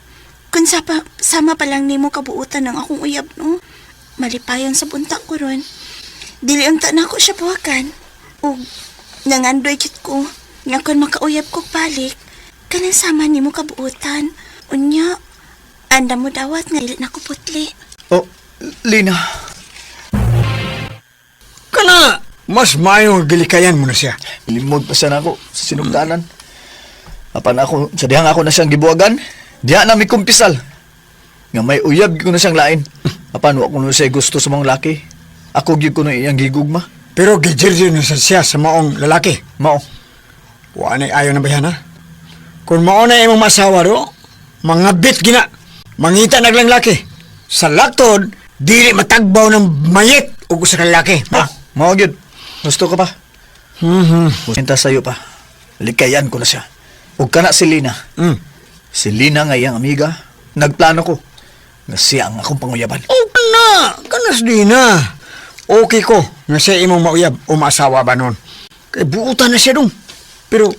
Kung sa pa, sama pa lang nimo kabuutan ng akong uyab, no? Malipayon sa bunta ko ron. Dili unta na ako siya buwakan. O nangandoy kit ko. Nga kon makauyab ko balik, kanang sama nimo kabuutan. Unya, anda mo dawat nga dili na ko putli. Oh, Lina. Kana, mas maayo nga gilikayan mo na siya. Limod pa siya nako sa sinugdanan. Apan ako, sa dihang ako na siyang gibuwagan, diha na mi kumpisal. Nga may uyab gyud ko na siyang lain. Apan wa ko na siya gusto sa mga laki. Ako gyud ko na iyang gigugma. Pero gijirjir na sa siya sa maong lalaki. Mao. Wa na ayo na bayan ha. Kung mao na imong masawa do, mga bit gina, mangita naglang laki. Sa laktod, dili matagbaw ng mayit og usa ka lalaki. Ah, mao gyud. Gusto ka pa? Mhm. Musinta sayo pa. Likayan ko na siya. Ug kana si Lina. Mm. Si Lina nga iyang amiga. Nagplano ko nga siya ang akong panguyaban. O kana, kanas di na. Okay ko nga siya imong mauyab o maasawa ba nun. Kay buutan na siya dong. Pero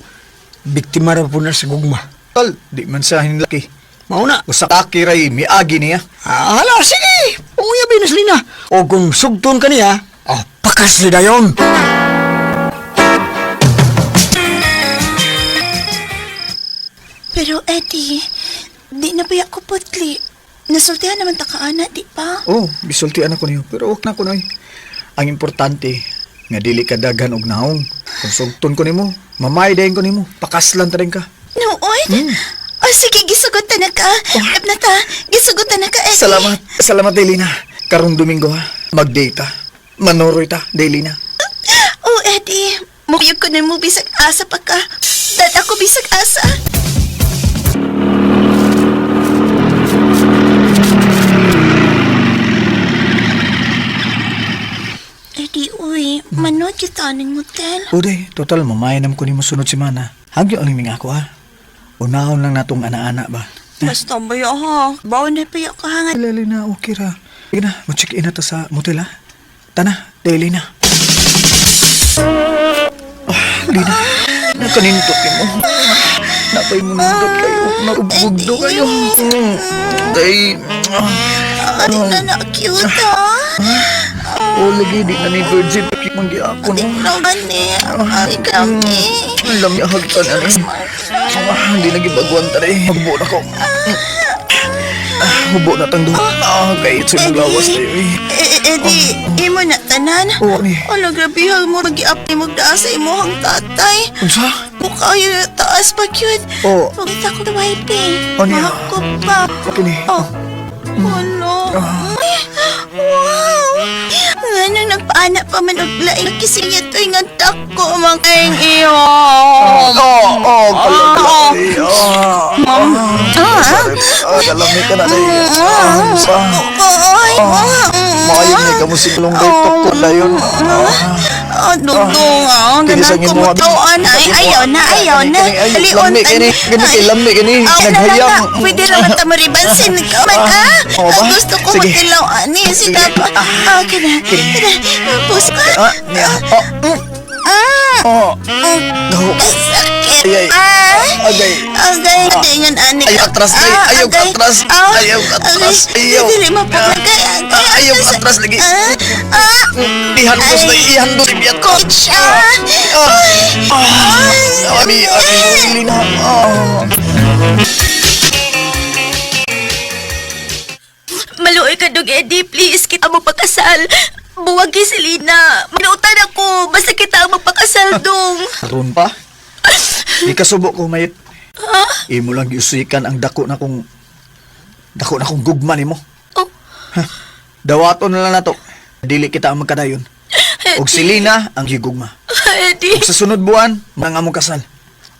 biktima ra po na sa gugma. Tal, di man siya hinlaki. Mao na. Usa ka kiray miagi niya. Ah, hala, sige. Panguyabin na si Lina. O kung sugton ka niya, ah, pakas si dayon. Pero Eddie, di na ba ako putli? Nasultihan naman ta ka, ana, di pa? Oh, gisultian ako niyo, pero ok na ko noy. Ang importante nga dili ka daghan og naong. Kung sugton ko nimo, mamay dayon ko nimo, pakaslan ta rin ka. Nooy? Oh, sige, gisugot na ka. Oh. na ta. Gisugot na ka, Eddie. Salamat, salamat Delina. Karong Domingo ha, mag-date ta. Manoroy ta, Delina. Oh, Eddie. Mukuyog ko na mo bisag asa pa ka. Dad ako bisag asa. Eddie, uy, manood kita aning motel. Uday, total mamay nam ko nimo sunod semana. Hagyo ang ning ako ha. Unahon lang natong ana-ana ba. Basta ba ya, ha? Bawa na pa ya ka nga. Lelina, okay ra. Sige na, mo-check in na ta sa motel ha. Tana, Delina. Ah, Lina, nakanintot mo. Napay mo nindot kayo. Nakabugdo kayo. Day, Adi na na, cute, ha? oh, lagi, di na ni Virgin. Manggi ako Di no. na gani. Ay, grabe. Alam niya, hagtan na ni. Ah, hindi na gibagwan ta rin. Magbuo na ko. Ah, hubo na tang duha. Ah, kay sa imong lawas tayo eh. Eddie, imo na tanan. Oo, ni. Ala, grabe ha mo nag-i-up ni magdaa sa imuhang tatay. Unsa? Mukha yun taas pa cute. Oo. Pagkita ko na wife Oh, niya. Mahakop pa. Okay ni. Oh. Hala. Ay, wow. Nga nung nagpaana pa man og laing kisinya to nga dako mga ing iyo. Oh, oh, kalami. Ah, ah, kalami ka na day. Ah, sa. Ay, Maayo ni ka mo si Kulong day tukod na yun. Ah. Ah, dugdong ah. Kini sa Ganan ko imo, mo tawon. Ay, ayaw na, ayaw na. Kini, ay, Lion. lami kini. Kini kay lami kini. Aw, na lang Naghayang. na. Pwede naman ta maribansin. Ikaw man ah. Oo ba? Ah, gusto ko Sige. magtilaw ani. Sige pa. Ah, kana. Kana. Pus ka. Ah, niya. Oh. Ah. Oh. No. Ay, sakit. Ay, ay. Ah. Agay. Agay, tingnan ani. Ayaw atras, ay. Ah, Ayaw agay. atras. Ah, Ayaw atras. agay. Ayaw. Dili mapalagay. Agay, Ah, ayaw atras lagi. Ah, ah. Ihandos na, Ay. ihandos. Ibiat ko. Coach, ah. Ah. Ay. Abi, abi, dili na. Ah. Maluoy ka dog, Eddie. Please, kita mo pagkasal. Buwag kay Selena. Manutan ako. Basta kita ang magpakasal, dong. Karon pa? Di kasubo ko, mayit. Imo lang giusikan ang dako na kong gugma nimo. Oh. Ha, dawaton na lang nato. Dili kita ang magkadayon. Og si Lina ang gigugma. Eddie. Ug sa sunod buwan, mga among kasal.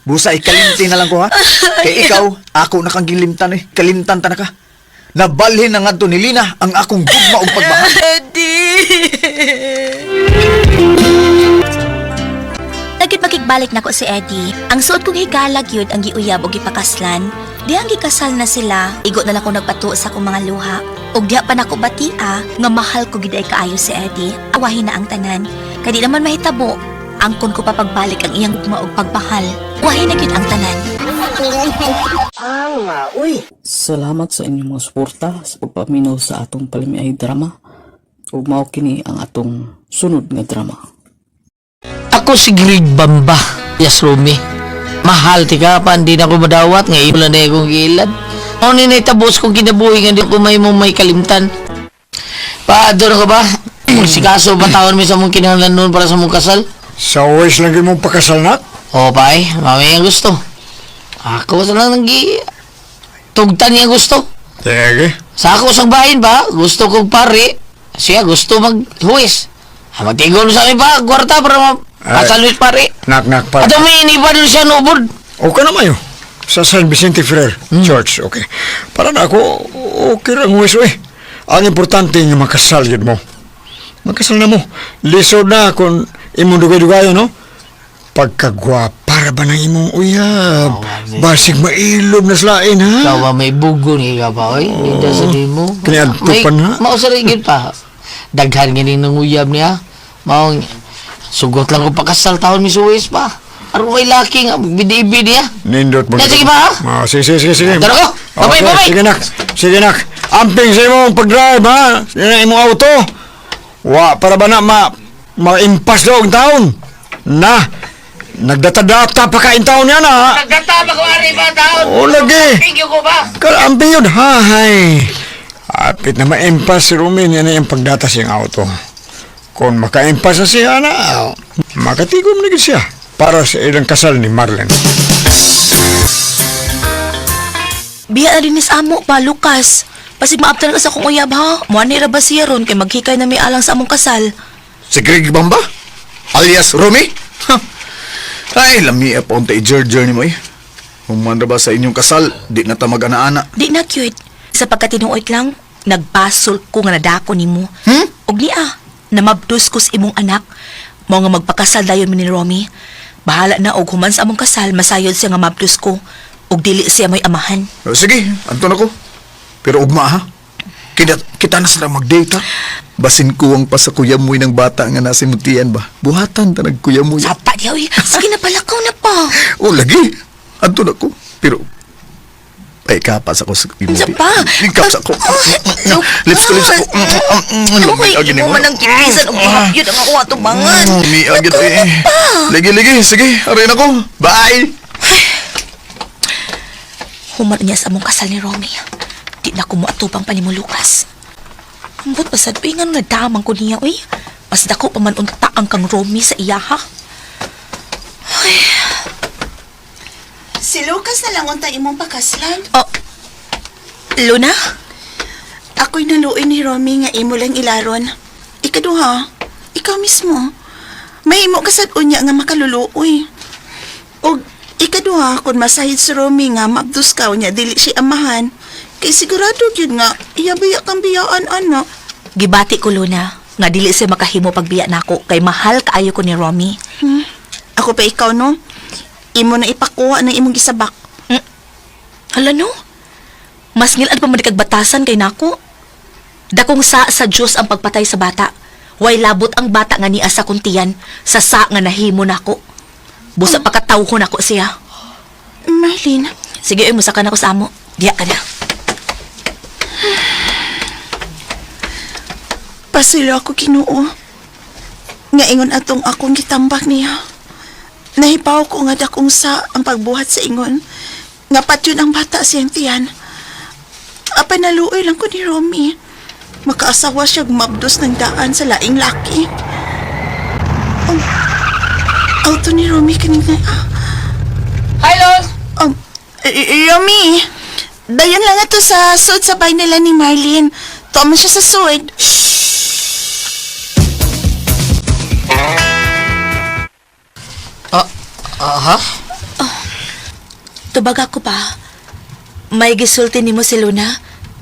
Busa ikalimti na lang ko ha. Kay ikaw, ako na kang gilimtan eh. Kalimtan ta na ka. Nabalhin na ngadto ni Lina ang akong gugma ug pagmahal. Eddie! Nagit makigbalik nako si Eddie. Ang suot kong higala gyud ang giuyab og gipakaslan. Dihang gikasal na sila, igo na lang ko nagpatuo sa akong mga luha. Ug diha pa nako batia nga mahal ko gid ay kaayo si Eddie. Awahin na ang tanan. Kay di naman mahitabo, angkon ko pa pagbalik ang iyang gugma og pagmahal. Wahin na gyud ang tanan. Salamat sa inyong mga suporta sa pagpaminaw sa atong palamiay drama. Ug mao kini ang atong sunod nga drama. Ako si Greg Bamba. Yes, Rumi. Mahal ti ka pa, hindi na ko madawat. Ngayon wala na akong giilad. Ano ni naitabos kong kinabuhi nga di ko may mo may kalimtan. Pa, doon ka ba? Sikaso ba taon mi sa mong kinahanglan noon para sa mong kasal? Sa always lang yun mong pakasal na. Oo, pa eh. Mami ang gusto. Ako sa lang nang tugtan niya gusto. Sige. Sa ako sa bahin ba, gusto kong pare, siya gusto maghuwis. Ha, magtigol sa amin ba, kwarta para mapasal wis pare. Nak, nak, pa. At may iniba doon siya nubod. Okay na mayo. Sa San Vicente Ferrer Church, okay. Para na ako, okay lang huwiso eh. Ang importante nga makasal yun mo. Makasal na mo. Lisod na kung imong dugay-dugayon, no? Pagkagwapa ra ba ng imong uyab? Basig mailob na slain, ha? Ikaw ba may bugo ni ka pa, oy? Hindi sa di mo. Kiniadto pa na. Mausarigin pa. Daghan ganing nanguyab niya. Maong, sugot lang ko pakasal taon mi suwis pa. Aron may laki nga, bidi-bidi niya. Nindot mo. Ya, sige ba, ha? Ah, sige, sige, sige, sige. Tara ko. Bye-bye, Okay, bye-bye. Sige, nak. Sige, nak. Amping sa imong pag-drive, ha? Sige na imong auto. Wa, para ba na ma-impas daw ang taon? Na, nagdata-data pa ka in taon yan, ha? Nagdata pa ko, ari ba taon? Oo, lagi. Thank you ko ba? Kalamping yun, ha, hay. Apit na ma-impas si Rumin, yan ang pagdata siyang auto. Kung maka-impas na siya, na, makatigom na gid siya para sa ilang kasal ni Marlene. Biya na din sa amo pa, Lucas. Pasig maabtan ka sa akong uyab ha. Muha ni ra ba siya ron kay maghikay na may alang sa among kasal. Si Greg Bamba? Alias Rumi? Ha. Ay, lami pa unta i-jer-jer ni mo eh. Human ra ba sa inyong kasal, di na ta mag-ana-ana. Di na cute. Sa pagkatinuod lang, nagbasol ko nga nadako nimo. Hmm? Og niya, namabdos ko sa imong anak. Mao nga magpakasal dayon mi ni Romy. Bahala na og human sa among kasal, masayod siya nga mabdos ko. Og dili siya mo'y amahan. Oh, sige, anton ako. Pero ugma ha. Kita na sila mag-date ha. Basin kuwang pa sa kuyamoy ng bata nga nasa imutian ba? Buhatan ta nagkuyamoy. Sapa diya, uy. Sige na pala, na pa. Oh, lagi. Anton ako. Pero ay kapas ako sa Unsa pa? Ikapas ako. Ah, Lips ko, lips ko. Uy, imo man ang kipisan og yun ang ako atubangan. Mi agad eh. Lagi, lagi. Sige, arin ako. Bye! Human niya sa among kasal ni Romy. Di na ko moatubang pa ni mo, Lucas. Ambot pa sad, uy, nga nadamang ko niya, uy. Mas dako pa man unta ang kang Romy sa iya, ha? Si Lucas na lang unta imong pakaslan. Oh, Luna? Ako'y naluoy ni Romy nga imo lang ilaron. Ikaduha, ikaw mismo. Mahimo ka sad unya nga makaluluoy. Og ikaduha, kung masahid si Romy nga mabdos ka unya dili siya amahan, kay sigurado gyud nga iya biya kang biyaan ana. Gibati ko, Luna, Nga dili siya makahimo pagbiya nako kay mahal kaayo ko ni Romy. Ako pa ikaw, no? Imo na ipakuha ng imong gisabak. Hala no? Mas ngilad pa man kag batasan kay nako. Dakong sa Dios ang pagpatay sa bata. Way labot ang bata nga niya sa kuntian sa sa nga nahimo nako. Busa pakatawho nako siya. Marlene, Sige, ay musaka na ko sa amo. Diya ka na. pasilo ako Ginoo. Nga ingon atong akong gitambak niya. Nahibaw ko nga dakong sa ang pagbuhat sa ingon. Nga patyon ang bata siyang tiyan. Apan naluoy lang ko ni Romy. Makaasawa siya mabdos ng daan sa laing laki. Oh, auto ni Romy kanina. Ah, Hi, Lon! Romy, dayon lang ato sa suod sa bahay nila ni Marlene. Tuwa man siya sa suod. Ah, ah, ha? Tubag ako pa. May gisulti nimo si Luna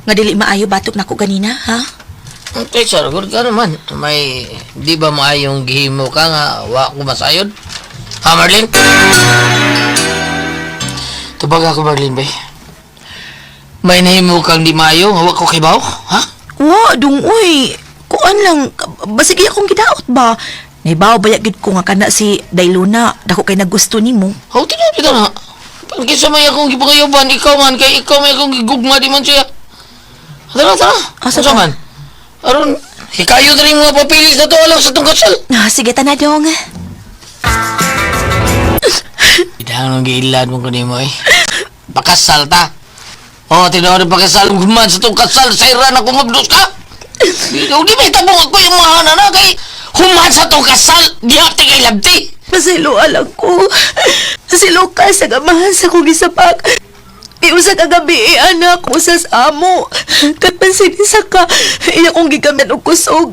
nga dili maayo batok nako ganina, ha? Okay, sir. Good ka naman. May, di ba maayong gihimo ka nga wa ko masayod? Ha, Marlene? Tubag ako, Marlene, bay. May nahimo kang di maayo nga wa ko kibaw, ha? Wa, dung uy. Kuan lang, basig iya akong gidaot ba? Naibaw ba gid ko nga kana si Dailuna, dako kay nagusto nimo. How tinuod ito na? Pag kisa may akong gipangayuban, ikaw man, kay ikaw may akong gigugma di man siya. Tara, tara. Asa Asa ba? man? Aron, hikayo na rin mga papilis na to alang sa tong kasal. Ah, sige tana dong. Idang nung giilad mo ko nimo eh. Pakasal ta. Oh, tinuod ang pakasal. Guman sa tong kasal, sa iran ako mabdos ka. Di, di may tabong ako yung mga na kay human sa tong kasal, diha ti kay labti. Pasilo alang ko. Si Lucas nagamahan sa kong gisapak. Iusa kagabi eh, anak ko sa amo. Kapansin isa ka, iya kong gigamit og kusog.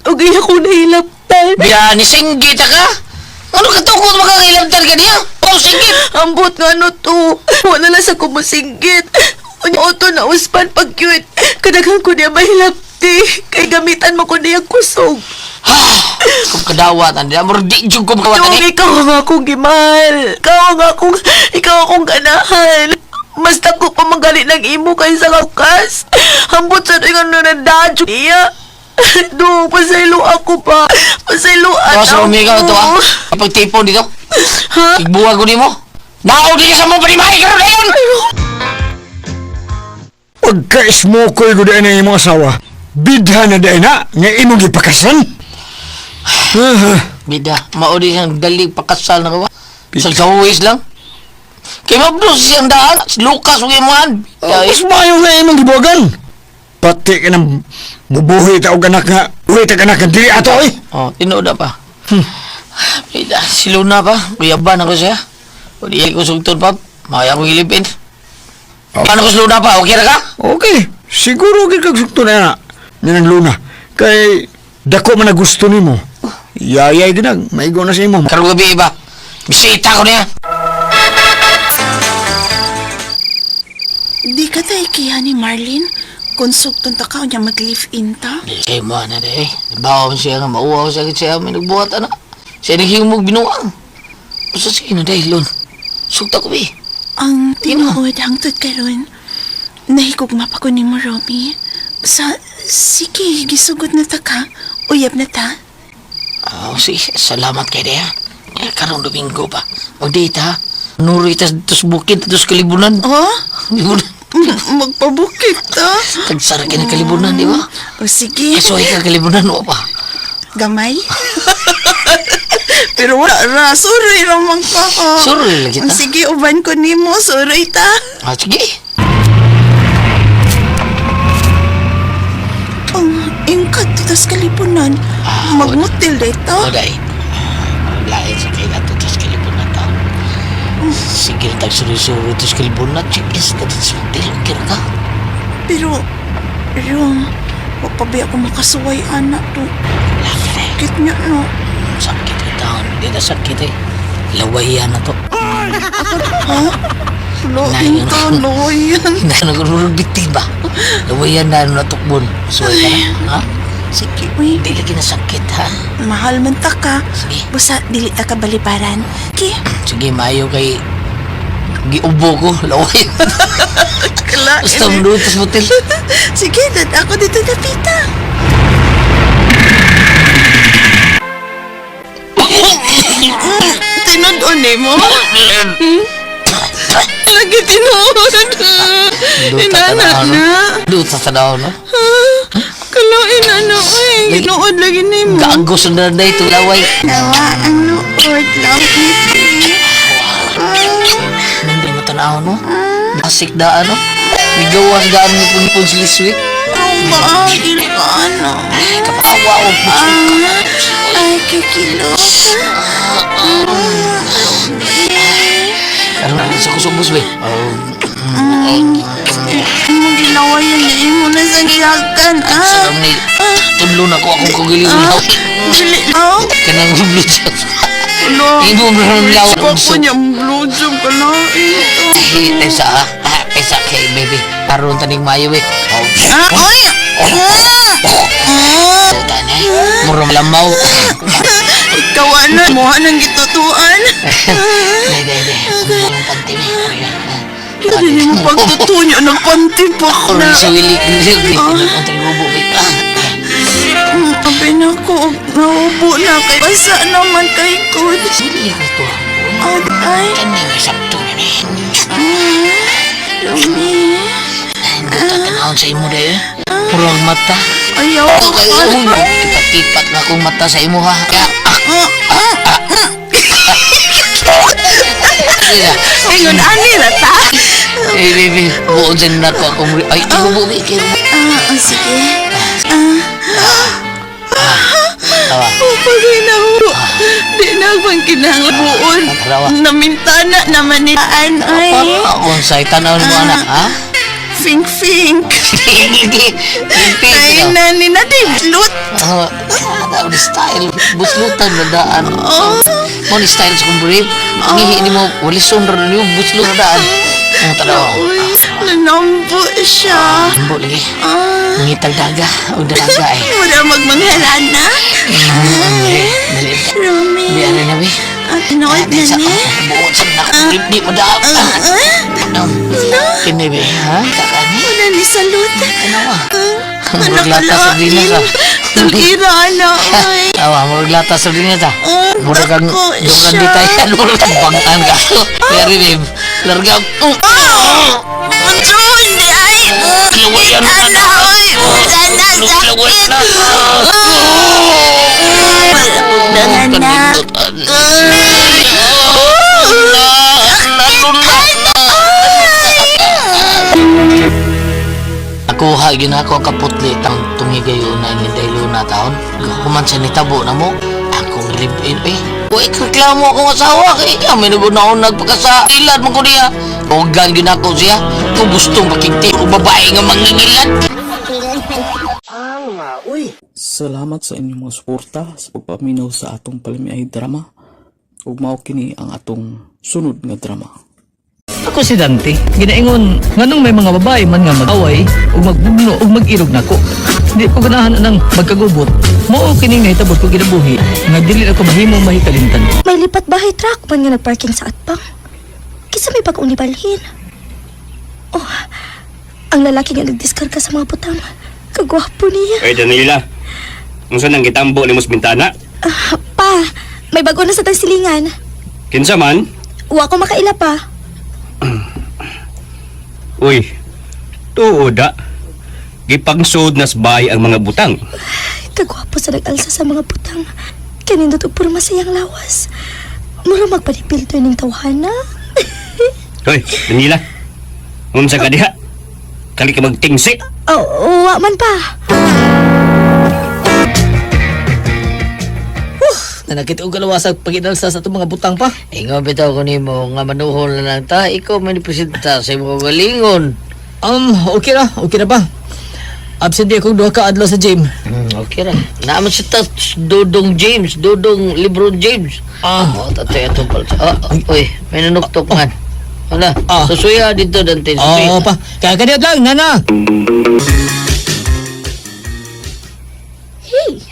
Og iya kong nahilaptan. Biya, ni singgit ka. Ano ka tukod makakilabtan ka niya? Oh, singgit. Ambot nga ano to. Wala lang sa kumusinggit. Unya auto na uspan pag cute. Kadaghan ko niya mahilapti. Kay gamitan mo ko niya kusog. Kung kadawat, andi amor di jud ko makawat Dong, ani. ikaw ang akong gimal. Ikaw akong ganahan. Mas dako pa magalit ng imo kaysa kakas. Ambot sa ingon na nadadyo niya. Dong, pasaylo ako pa. Pasaylo Tawa sa umiga ito ah. Kapag tipon dito. Ha? Igbuwag ko nimo. Naog di ka sa mong panimahi karon dayon. Pagka-smoker ko dahil ng imong asawa, bidha na dahil na, nga imong gipakasan. Ah, Bida, mao di siyang dali pakasal na kawa. Sa sawis lang. Kay mabdos siyang daan, Lucas ug imuhan. Mas maayo nga imong gibuwagan. Pati ka ng bubuhi ta og anak nga, uwi ta ka anak nga dili ato eh. Oh, tinuod na pa. Bida, si Luna pa. Kuyaban ako siya. O di ko sugton pa. Maya ko gilipin. Paano ko si Luna pa? Okay ra ka? Okay, siguro gid kag sugto na na. Ni ng Luna. Kay dako man na gusto nimo. Yayay ginag, maigo na sa imo. Karong gabi iba. Bisita ko niya. Di ka tayo kiya ni Marlene. Kung sugton ta ka, unya mag-live-in ta. Di kay mo na di eh. Bawa siya nga mauwaw siya kit siya may nagbuhat ana. Siya naghimog binuang. Usa sige na dahil lon. Sugta ko bi. Ang tinuod hangtod karon. Nahigugma pa ko nimo, Romy. Sa, sige, gisugod na ta ka. Uyab na ta. Oh, sige. Salamat kay Dea. Eh, karong Domingo pa. Magdate ha. Nuri tas tos bukid tos kalibunan. Oh? Libunan. Magpabukit ta. Tagsara ka ng kalibunan, di ba? O sige, Kasuhay ka kalibunan, wa pa. gamay. Pero wala ra, suroy ramang ka. oh. Suroy lagi ta. Sige, uban ko nimo, suroy ta. Ah, sige. Ang ingkad tas kalipunan. Magmutil day ta. O, day. Lain sa kay ato tos kalibunan ta. Sige, tag suri-suri tos kalibunan. Chikis ka tos motel. Kira ka. Pero, Rom, wa pa ba ako makasuway, anak to. Laki na eh. Sakit niya, no? Sakit ka taon. Hindi na sakit eh. Lawayan na to. Ha? Loin Nayon. to, loin. Nagururubiti ba? Lawayan na ano natukbon. Suway ka na. Ha? Sige, uy. Dili kinasakit ha. Mahal man ta ka. Sige. Basta dili ta ka balibaran. Ki. Sige, maayo kay giubo ko, laway. Kala. Basta mulutos mo til. Sige, dad ako dito napita. Tinud-on eh mo? Lagi tinuod. Duta Inana tanaw, no? na. Duta tanaw, no? Kalo inana oy. Tinuod lagi nimo. Gago sa nanay ito, laway. Nawa ang luod lang ni. Hindi mo tanaw, no? Basik daan, no? Migawas daan mo punpun sa liswit. Ba, dili ka ano. Kapawa o Ah, ay, kikilo ka. Karon na sa kusubos, be. Imong gilawayan niya, imo na sa gihagan, Sa ah. kami ni tudlo na ko akong kagalingon laway. Dili lang. Kanang blue job. Ulo. Imo mo rin laway. Pa ko niya, blowjob ka na. Ay, tesa ha. Ah, tesa kay baby. Karon taning mayo eh. Oh, Ah, oy! Ah! Ah! tani. Murong lamaw. Ikaw, ano, muha ng gitutuan. Dai, dai, dai. Ang panty eh. Hindi mo pagtutunyo ng panty pa ko na. Karon sa wili. Ang trigubo eh. Ah. Abi na ko, naubo na kay basa naman kay ko. Dili ko to. Ay, Kani nga sakto na ni. dumi. Duta tanawon sa imo dai. Murong mata. Ayaw ko Ay, tipat-tipat na akong mata sa imo ha. Kaya, ah, ah, ah. Ingon, ani na ta? Eh, baby, buon sa nako akong... Ay, imo bubi, kay Ah, ah, sige. Tawa. Pagay na ho. Di na pang kinahanglan. Tawa. Namintana naman ni An, ay. Para unsay tanaw mo anak, ha? Fink, fink. Hindi, hindi. Ay, na ni na di lut. Ah, ni style. Buslutan na daan. Mo ni style sa kong brief. Ngihi ni mo, walison ra niyo, buslut na daan. Ang tanaw. Uy, nanambo siya. Ambo lagi. Ah, Ngitag daga, og dalaga eh. wala magmanghalana. Dali. Rumi. Di ano na, be. Ah, tinuod na Sa ni. buot sa nako, di mo daan. Kini be, ha? Kakani. Wala ni salud. Tanawa. Ah, Murag lata sa dina ka. Tulira na, oy. Awa, murag lata sa dina ta. Oh, Murag kang dako dong kang siya. ditayan, murag kang bangan ka. Very babe. Larga. Unsoon di ay. Lawayan na Ana, oy. Sana Lawayan sakit. na. Anak. Nakuha gyud ako ang kaputli tang tungigayon na ni Daylo na taon. Human sa nitabo na mo, akong live-in eh. Uy, reklamo akong asawa kay ikaw may nagunaon nagpakasa ilad man ko niya. Hugan gyud ako siya. Kung gustong makigti og babae nga mangingilad. Salamat sa inyong mga suporta sa pagpaminaw sa atong palamiay drama. Ug mao kini ang atong sunod nga drama. Ako si Dante, ginaingon nganong may mga babae man nga mag-away ug magbugno ug mag-irog nako. Di ko ganahan anang magkagubot. Mao kining nahitabo ko kinabuhi nga dili ako mahimo mahikalimtan. May lipat bahay truck man nga nagparking sa atpang. Kisa may bagong nibalhin. Oh, ang lalaki nga nagdiskarga sa mga butang. Kagwapo niya. Oy, Danila. Unsa nang gitambo nimo sa bintana? Ah, pa, may bago na sa tagsilingan. Kinsa man? Wa ko makaila pa. Uy, tuod da. Gipangsud nas bay ang mga butang. Kagwapo sa nag-alsa sa mga butang. Kanindot og puro masayang lawas. Mura magpanipilto ning tawhana. Hoy, Danila. Unsa ka diha? Kali ka magtingsi. Oh, wa man pa. Nanakit og kalawasag pag-inalsa sa atong mga butang pa. Ingon bitaw ko nimo nga manuhol na lang ta, ikaw man presenta sa imong galingon. Okay ra ba? Absent di akong duha ka adlaw sa gym. Okay ra. Naman si Touch Dodong James, Dodong LeBron James. Ah. Oh, tatay atong pala. Ah, uy, may nanuktok man. Wala, Ah. susuya dito Dante, susuya. Oo pa. Kaya kaniot lang, nana. Uy,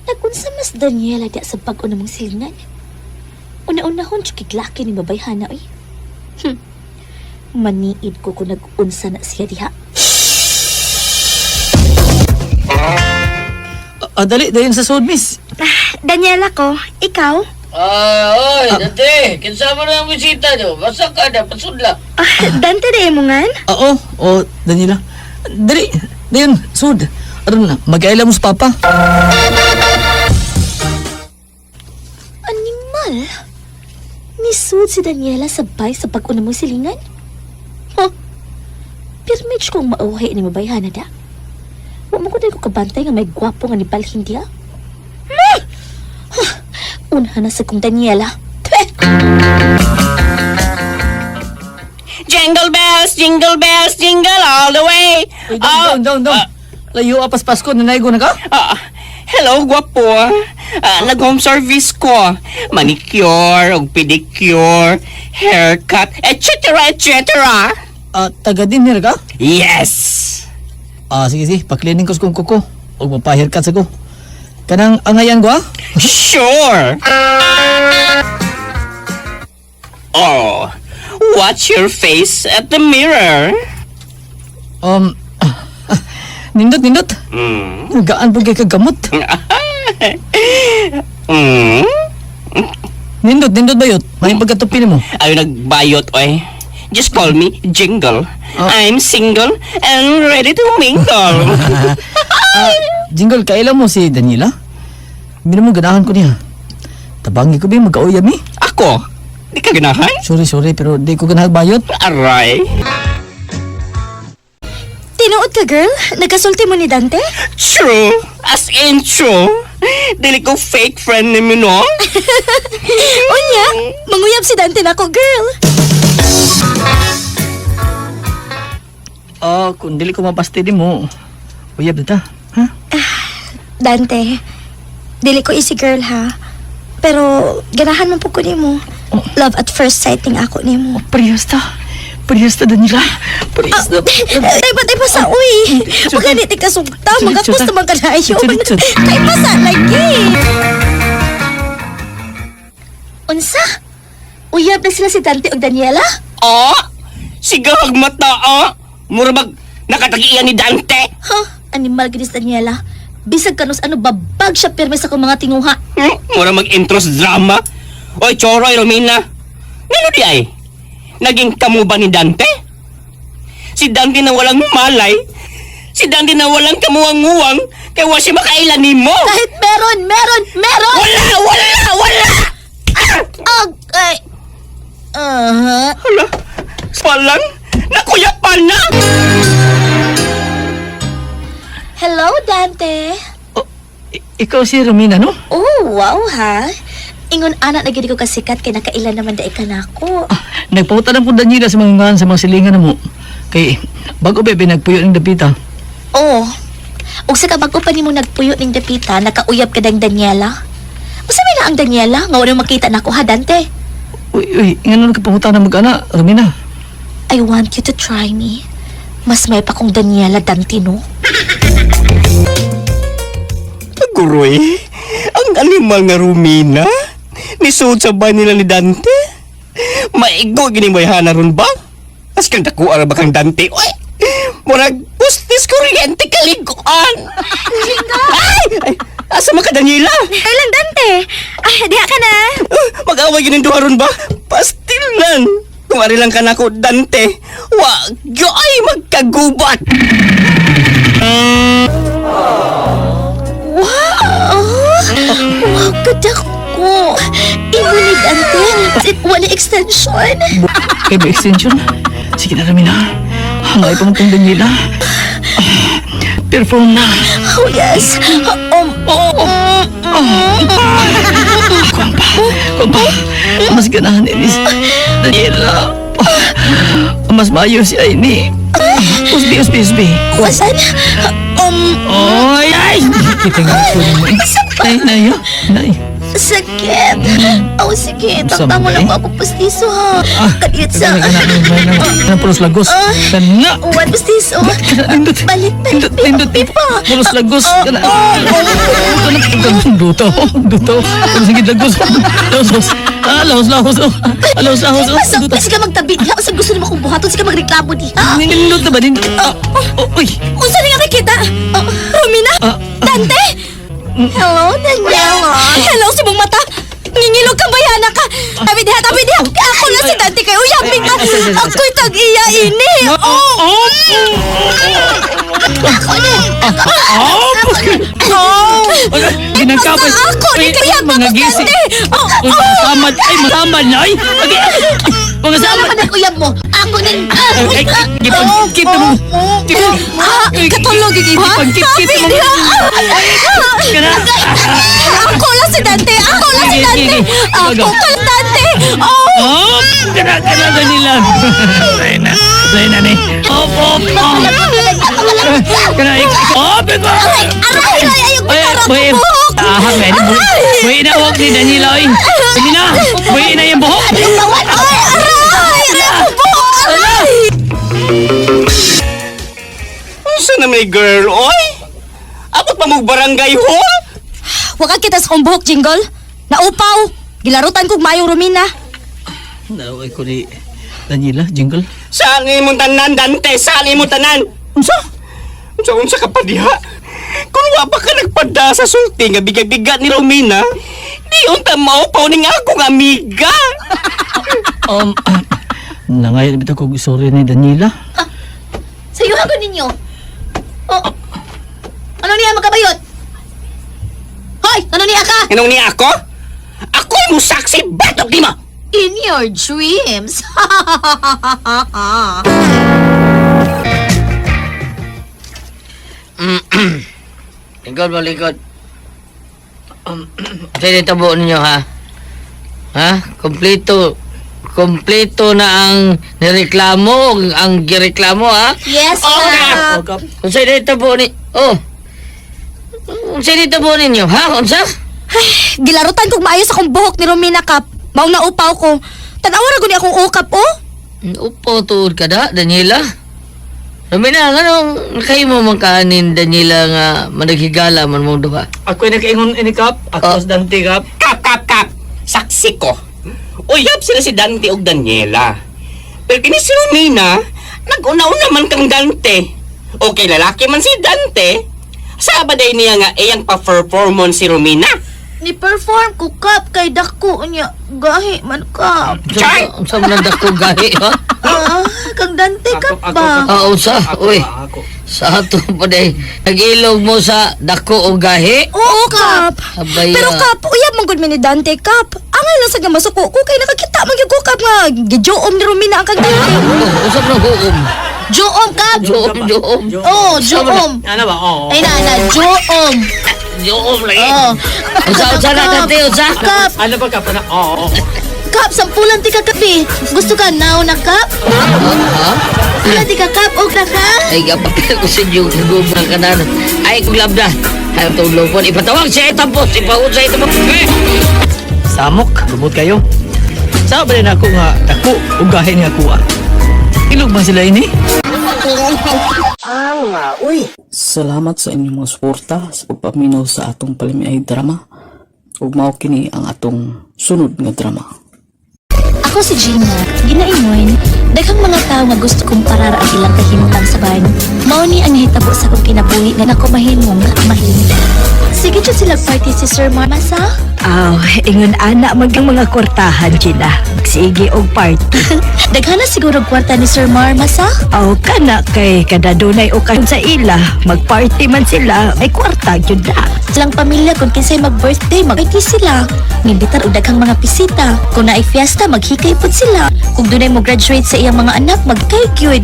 nagunsa mas Daniela di sa bag-o namong silingan. Una-unahon kiglaki ni mabayhana, uy. Maniid ko kung nag-unsa na siya diha. Ah, dali, dayon sa sud, miss. Daniela ko, ikaw? Ah, oy, Dante, kinsa mo na ang bisita nyo? Basta ka na, pasudla. Ah, Dante de mo ngan? Oo, oh, Daniela. Dali, dayon, sud. Aron na, mag-aila mo sa papa. Animal? Nisud si Daniela sabay sa bag-o namong silingan? Huh? Pirmage kong mauhi ni mabayhana da. Wa mo ko dahil ko kabantay nga may gwapo nga ni Balhin diya. Hmm! Huh! Unha na sa kong Daniela. Peh! Jingle bells, jingle all the way. Uy, down, down, down, down. Layo, apas Pasko, nanaygo na ka? Ah, hello, gwapo. Ah, nag-home service ko. Manicure, og pedicure, haircut, etc., etc. Ah, taga dinner ka? Yes! Ah, sige, sige, pa-cleaning ko sa kong kuko. Huwag mapa-haircut sa ko. Kanang angayan ko, ah? Sure! Oh, watch your face at the mirror. Nindot, nindot. Gaan po kay kagamot. Nindot, nindot bayot. May pagkatupi mo. Ayaw nagbayot, oy. Just call me Jingle. I'm single and ready to mingle. Ah, Jingle, kailan mo si Daniela? Hindi mo ganahan ko niya. Tabangi ko ba yung magkauyam eh? Ako? Di ka ganahan? Sorry, sorry, pero di ko ganahan bayot. Aray. Tinuod ka, girl? Nagkasulti mo ni Dante? True. As in true. Dili ko fake friend ni mo, no? Unya, manguyab si Dante nako, girl. Ah, kung dili ko mapasti di mo, uyab na ta. Ha? Dante, dili ko easy girl ha. Pero ganahan man po ko nimo. Love at first sight ning ako nimo. Parehas ta. Parehas ta, Daniela. Parehas ta. Ay, ba't ay pasa, uy? Maganit ka sugta, magakos naman ka na yun. Kay pasa lagi. Unsa? Uyab na sila si Dante ug Daniela? Oh? Sigahag mata, oh? Mura bag nakatagian ni Dante? Huh? Animal gid si Daniela. Bisag kanus ano babag siya pirmi sa akong mga tinguha. Hmm? Mura mag-intro sa drama? Oy, Choroy, Romina. Ngano di ay? Naging kamo ba ni Dante? Si Dante na walang malay? Si Dante na walang kamuwang-uwang? Kaya wa siya makailan nimo? Kahit meron, meron, meron! Wala! Wala! Wala! Okay. Uh-huh. Hala, palang nakuyapan na! Hello, Dante. Oh, ikaw si Romina, no? Oh, wow ha. Ingon ana na gid ko kasikat kay nakailan naman daay ka nako. Ah, nagpauta lang po Daniela sa mga ngan sa mga silingan na mo. Kay, bago bebe, nagpuyo ng dapita. Oh. Ug sa kabag-o pa nimo nagpuyo ning dapita, nakauyab ka dang Daniela. Usa may na ang Daniela nga wala makita nako ha, Dante. Uy, uy, ngano ka panguta na mag-ana, Romina? I want you to try me. Mas may pa kong Daniela Dante, no? Guroy, ang animal nga Romina. Nisuod sa bahay nila ni Dante. Maigo gini mo ron ba? As kang dakuha ra ba kang Dante? Oy! Murag pustis kuryente kaliguan. Ay! Ay! Asa man ka, Daniela? Kailan, Dante? Ay, diha ka na. Mag-away gini duha ron ba? Pastilan! Kung ari lang ka nako, Dante, wa gyo ay magkagubat! Wow! Wow, kadako! Imo ni Dante. Wala extension. Kay ba extension? Sige na, Romina. May pa mong Daniela. Ah, perform na. Oh, yes. Oh. Kumpa, kumpa. Mas ganahan ni Daniela. Ah, mas maayo si Aini. Usbi, usbi, usbi. Wasan? Oy, ay! Kita nga ko mo eh. Nay, nay, ah. Nay. Sakit. Oh, sige. Unsa Tangtang mo man, lang eh? ko akong pastiso, ha? Kadiyot sa... Kana pulos lagos. Kana. Uwan, pastiso. Nindot. Balik, balik. Nindot, nindot. Pipa. Pulos lagos. Kana. Kana duto, duto. Pulos lagi lagos. Laos, ah, laos, laos. Ah, laos, laos. Basta, sige magtabi diha. Sa gusto nimo akong buhaton, sige magreklamo diha. Nindot na ba nindot? Ah, oh, uy. Unsa ni nga nakita? Romina? Dante? Hello, Daniela. Hello, sibong mata. Ngingilog ka bayana ka. Tabi diha, tabi diha. Ako na si Dante kay uyapin ka. Ako'y tag-iya ini. Oh! Ako na. Ako na. Oh! Ginagkapos. Ako ni kaya mga gisi. Oh, Uy, mga samad. Ay, mga samad na. Ay, okay. Mga Wala samad. ka na uyab mo. Ako na. Ay, gipagkit mo. Ah, katulog Gipagkit mo. Kana. Ako lang si Dante. Ako lang si Sige, Dante. sige. Ako ka lang, Dante. Oh! Oh, kana kana Daniela. Lain na. Lain na ni. Op, op, op. Kana ik. Op, ik. Aray, aray, ayaw Ay, ko boy. buhok. Ah, ngayon. Boy na buhok ni Daniela oy. Daniela, boy na yung buhok. Ay, aray, aray ako buhok, aray. Unsa na may girl, oy? Abot pa mong barangay hall? Waka kita sa kong buhok, Jingle. Naupaw. Gilarutan kog maayong Romina. Naway ko ni Daniela, Jingle. Saan imong tanan, Dante? Saan imong tanan? Unsa? Unsa unsa ka pa diha? Kung wa pa ka nagpada sa sulti nga biga-biga ni Romina, di unta maupaw ning akong amiga. Nangayon bitaw ko sorry ni Daniela. Sayuhan ko ninyo. Oh. Ano niya magkabayot? Hoy, ano niya ka? Anong niya ako? Ako'y musaksi batok di mo! In your dreams. Lingkod mo, lingkod. Sige, tabo ninyo, ha? Ha? Kompleto. Kompleto na ang nireklamo, ang gireklamo, ha? Yes, Kap. Kung sa'yo tabo ni... Oh! Kung sa'yo tabo ninyo, ha? Unsa? Gilarutan kog maayo sa akong buhok ni Romina Kap. Mao na upaw ko. Tanawa ra guni akong ukap oh. Upo, tuod ka da, Daniela. Romina, anong kayo mo man kaanin, Daniela, nga managhigala man mong duha? Ako'y nakaingon ini Kap. Ako sa Dante Kap. Kap, kap, kap! Saksi ko. Uyab sila si Dante og Daniela. Pero kini si Romina, nag-una-una man kang Dante. Okay, lalaki man si Dante. Sa ba day niya nga iyang pa-performon si Romina? Ni perform ko Kap kay dako niya. Gahi man Kap. Chay! Unsa man ang dako gahi, ha? Ah, kang Dante Kap ba? Ah, unsa? Uy, sa ato pa day. Nag-ilog mo sa dako o gahi? Oo, Kap. Abay, Pero ah. Kap, uyab man gud mi ni Dante Kap. Angay lang sa nga masuko ko kay nakakita man gyud ko Kap nga gijoom ni Romina ang kang Dante. Oh, usap na huom. Joom Kap. Joom, joom. Oh, joom. Ano ba? Oo. Ay na na, joom. Joom lagi. Oh. Unsa, unsa na, Dante, unsa? Kap, Ano ba Kap? Ano? Oo. Kap, sampulan ti ka kape. Gusto ka now na Kap? Ha? Sampulan ti ka Kap og na ka? Ay, kapapil ko sa inyo, nagubang ka na. Ay, kung labda. Ay, itong lupon. Ipatawag siya itampos. Ipahod sa itampos. Eh! Samok, lubot kayo. Sa ba rin ako nga dako o gahi nga kuha? Ilog man sila ini? Salamat sa inyong mga suporta sa pagpaminaw sa atong palimiay drama. Ug mao kini ang atong sunod nga drama. Ako si Gina, ginaingon, daghang mga tao nga gusto kumparar ang ilang kahimtang sa ban. Mao ni ang nahitabo sa akong kinabuhi nga nako mahimong mahimtang. Sige jud sila party si Sir Marmasa. Aw, ingon ana magang mga kwartahan Gina. Sige og party. Daghan na siguro og kwarta ni Sir Marmasa. Aw kana kay kada dunay okasyon sa ila, magparty man sila, may kwarta gyud na. Silang pamilya kung kinsay mag-birthday, mag-party sila. Ngimbitar og daghang mga bisita. Kung naay fiesta, maghikay pud sila. Kung dunay mo graduate sa iyang mga anak, magkay gyud.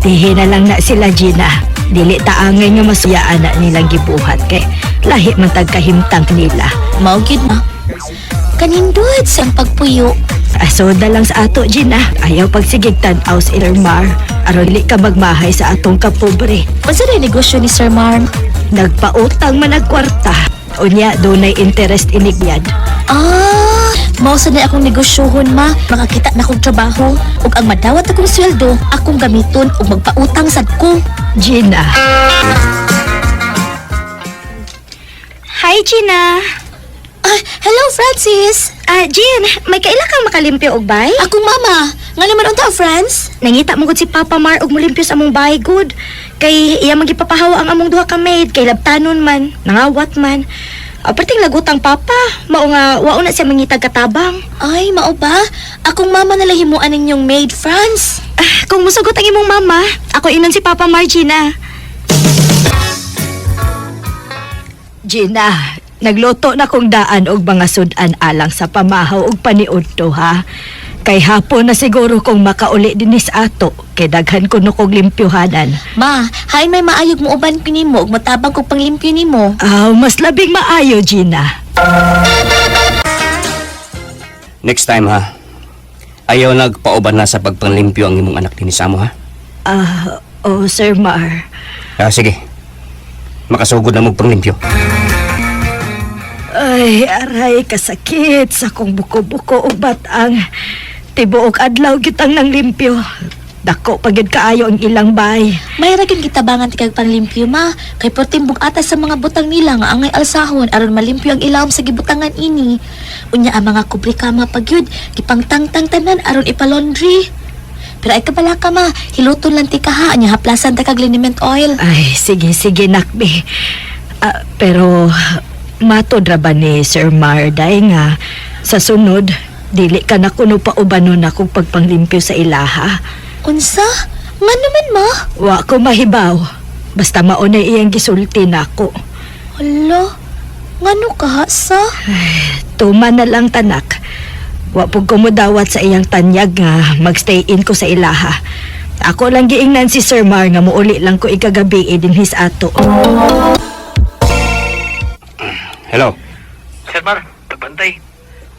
Dihi na lang na sila Gina. Dili taangay nga masuya ana nilang gibuhat kay lahi man tag kahimtang nila. Mao gyud na. Kanindot sa iyang pagpuyo. Asoda lang sa ato Gina. Ayaw pagsigig tan-aw sa Irmar. Aron dili ka magmahay sa atong kapobre. Unsa ray negosyo ni Sir Marm? Nagpautang man ang kwarta. Unya, dunay interest inigyad. Ah, mao sa na akong negosyohon ma. Makakita na kong trabaho ug ang madawat akong sweldo akong gamiton ug magpautang sad ko. Gina. Hi, Gina. Ah, hello Francis. Ah, Jean, may kaila kang makalimpyo og bay? Akong mama. Nga naman unta Franz? Nangita mo gud si Papa Mar og molimpyo sa among bahay good. Kay iya man gipapahawa ang among duha ka maid kay labtanon man, nangawat man. Aperting lagutang papa, mao nga wao na siya mangitag katabang. Ay, mao ba? Akong mama na himuan ninyong maid, Franz. Ah, kung musugot ang imong mama, ako inon si Papa Mar, Gina. Gina, nagluto na kong daan og mga sudan alang sa pamahaw og paniudto ha. Kay hapon na siguro kong makauli dinis ato, kay daghan ko no kog limpyuhanan. Ma, hain may maayog mo uban ko nimo ug matabang kog panglimpyo nimo. Aw, mas labing maayo, Gina. Next time ha. Ayaw nagpauban na sa pagpanglimpyo ang imong anak dinhi sa amo ha. Ah, oh, Sir Mar. Ah, sige. Makasugod na mo panglimpyo. Ay, aray, kasakit sa kong buko-buko ug batang. Tibuok adlaw gitang nang limpyo. Dako pagid kaayo ang ilang bay. May ra gyud gitabangan ti kag panglimpyo ma, kay perting ata sa mga butang nila nga angay alsahon aron malimpyo ang ilawom sa gibutangan ini. Unya ang mga kubrikama pagyud gipangtangtang tanan aron ipalaundry. Pero ay kabala ka ma, hiluton lang ti kaha nya haplasan ta kag liniment oil. Ay, sige, sige, nakbi. Ah, pero matod ra ba ni Sir Mar day nga sa sunod dili ka na kuno paubanon akong pagpanglimpyo sa ilaha. Unsa? Nga naman ma? Wa ko mahibaw. Basta mao na iyang gisulti nako. Hala, ngano ka sa? Tuma na lang tanak. Wa pud ko modawat sa iyang tanyag nga magstay in ko sa ilaha. Ako lang giingnan si Sir Mar nga muuli lang ko ikagabi dinhi sa ato. Hello. Sir Mar, pagbantay.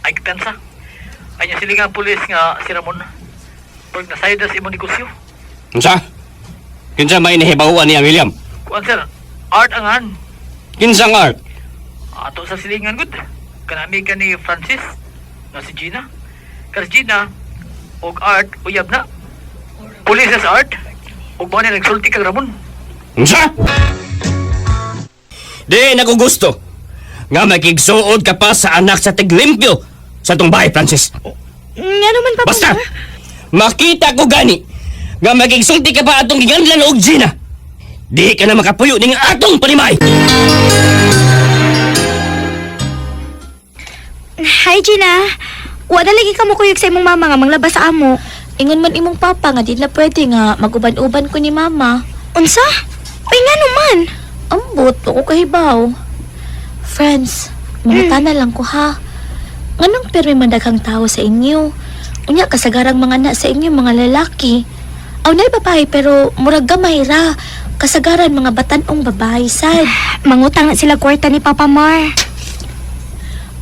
Ay kitansa. Ay niya sila nga pulis nga si Ramon. Pag nasayod na sa imong negosyo. Unsa? Kinsa may nahibawan niya William? Kuan sir, art angan. Kinsang art? Ato sa silingan gud. Kanami ka ni Francis nga si Gina. Kar si Gina og art uyab na. Pulis na sa art. Ug mo ni nagsulti kang Ramon. Unsa? Di na ko gusto nga makigsuod ka pa sa anak sa tiglimpyo sa tong bahay, Francis. Nga naman Papa Basta, Mar. makita ko gani nga makigsulti ka pa atong giganlan og Gina. Di ka na makapuyo ning atong panimay. Hi Gina. Wa na lagi ka mo kuyog sa imong mama nga manglabas sa amo. Ingon man imong papa nga di na pwede nga maguban-uban ko ni mama. Unsa? Uy nga naman. Ambot, ako kahibaw. Friends, mangutana lang ko ha. Nganong pirmi man daghang tao sa inyo? Unya kasagarang mga anak sa inyo mga lalaki. Aw nay babae pero murag gamay ra. Kasagaran mga batan-ong babae sad. Mangutang na sila kwarta ni Papa Mar.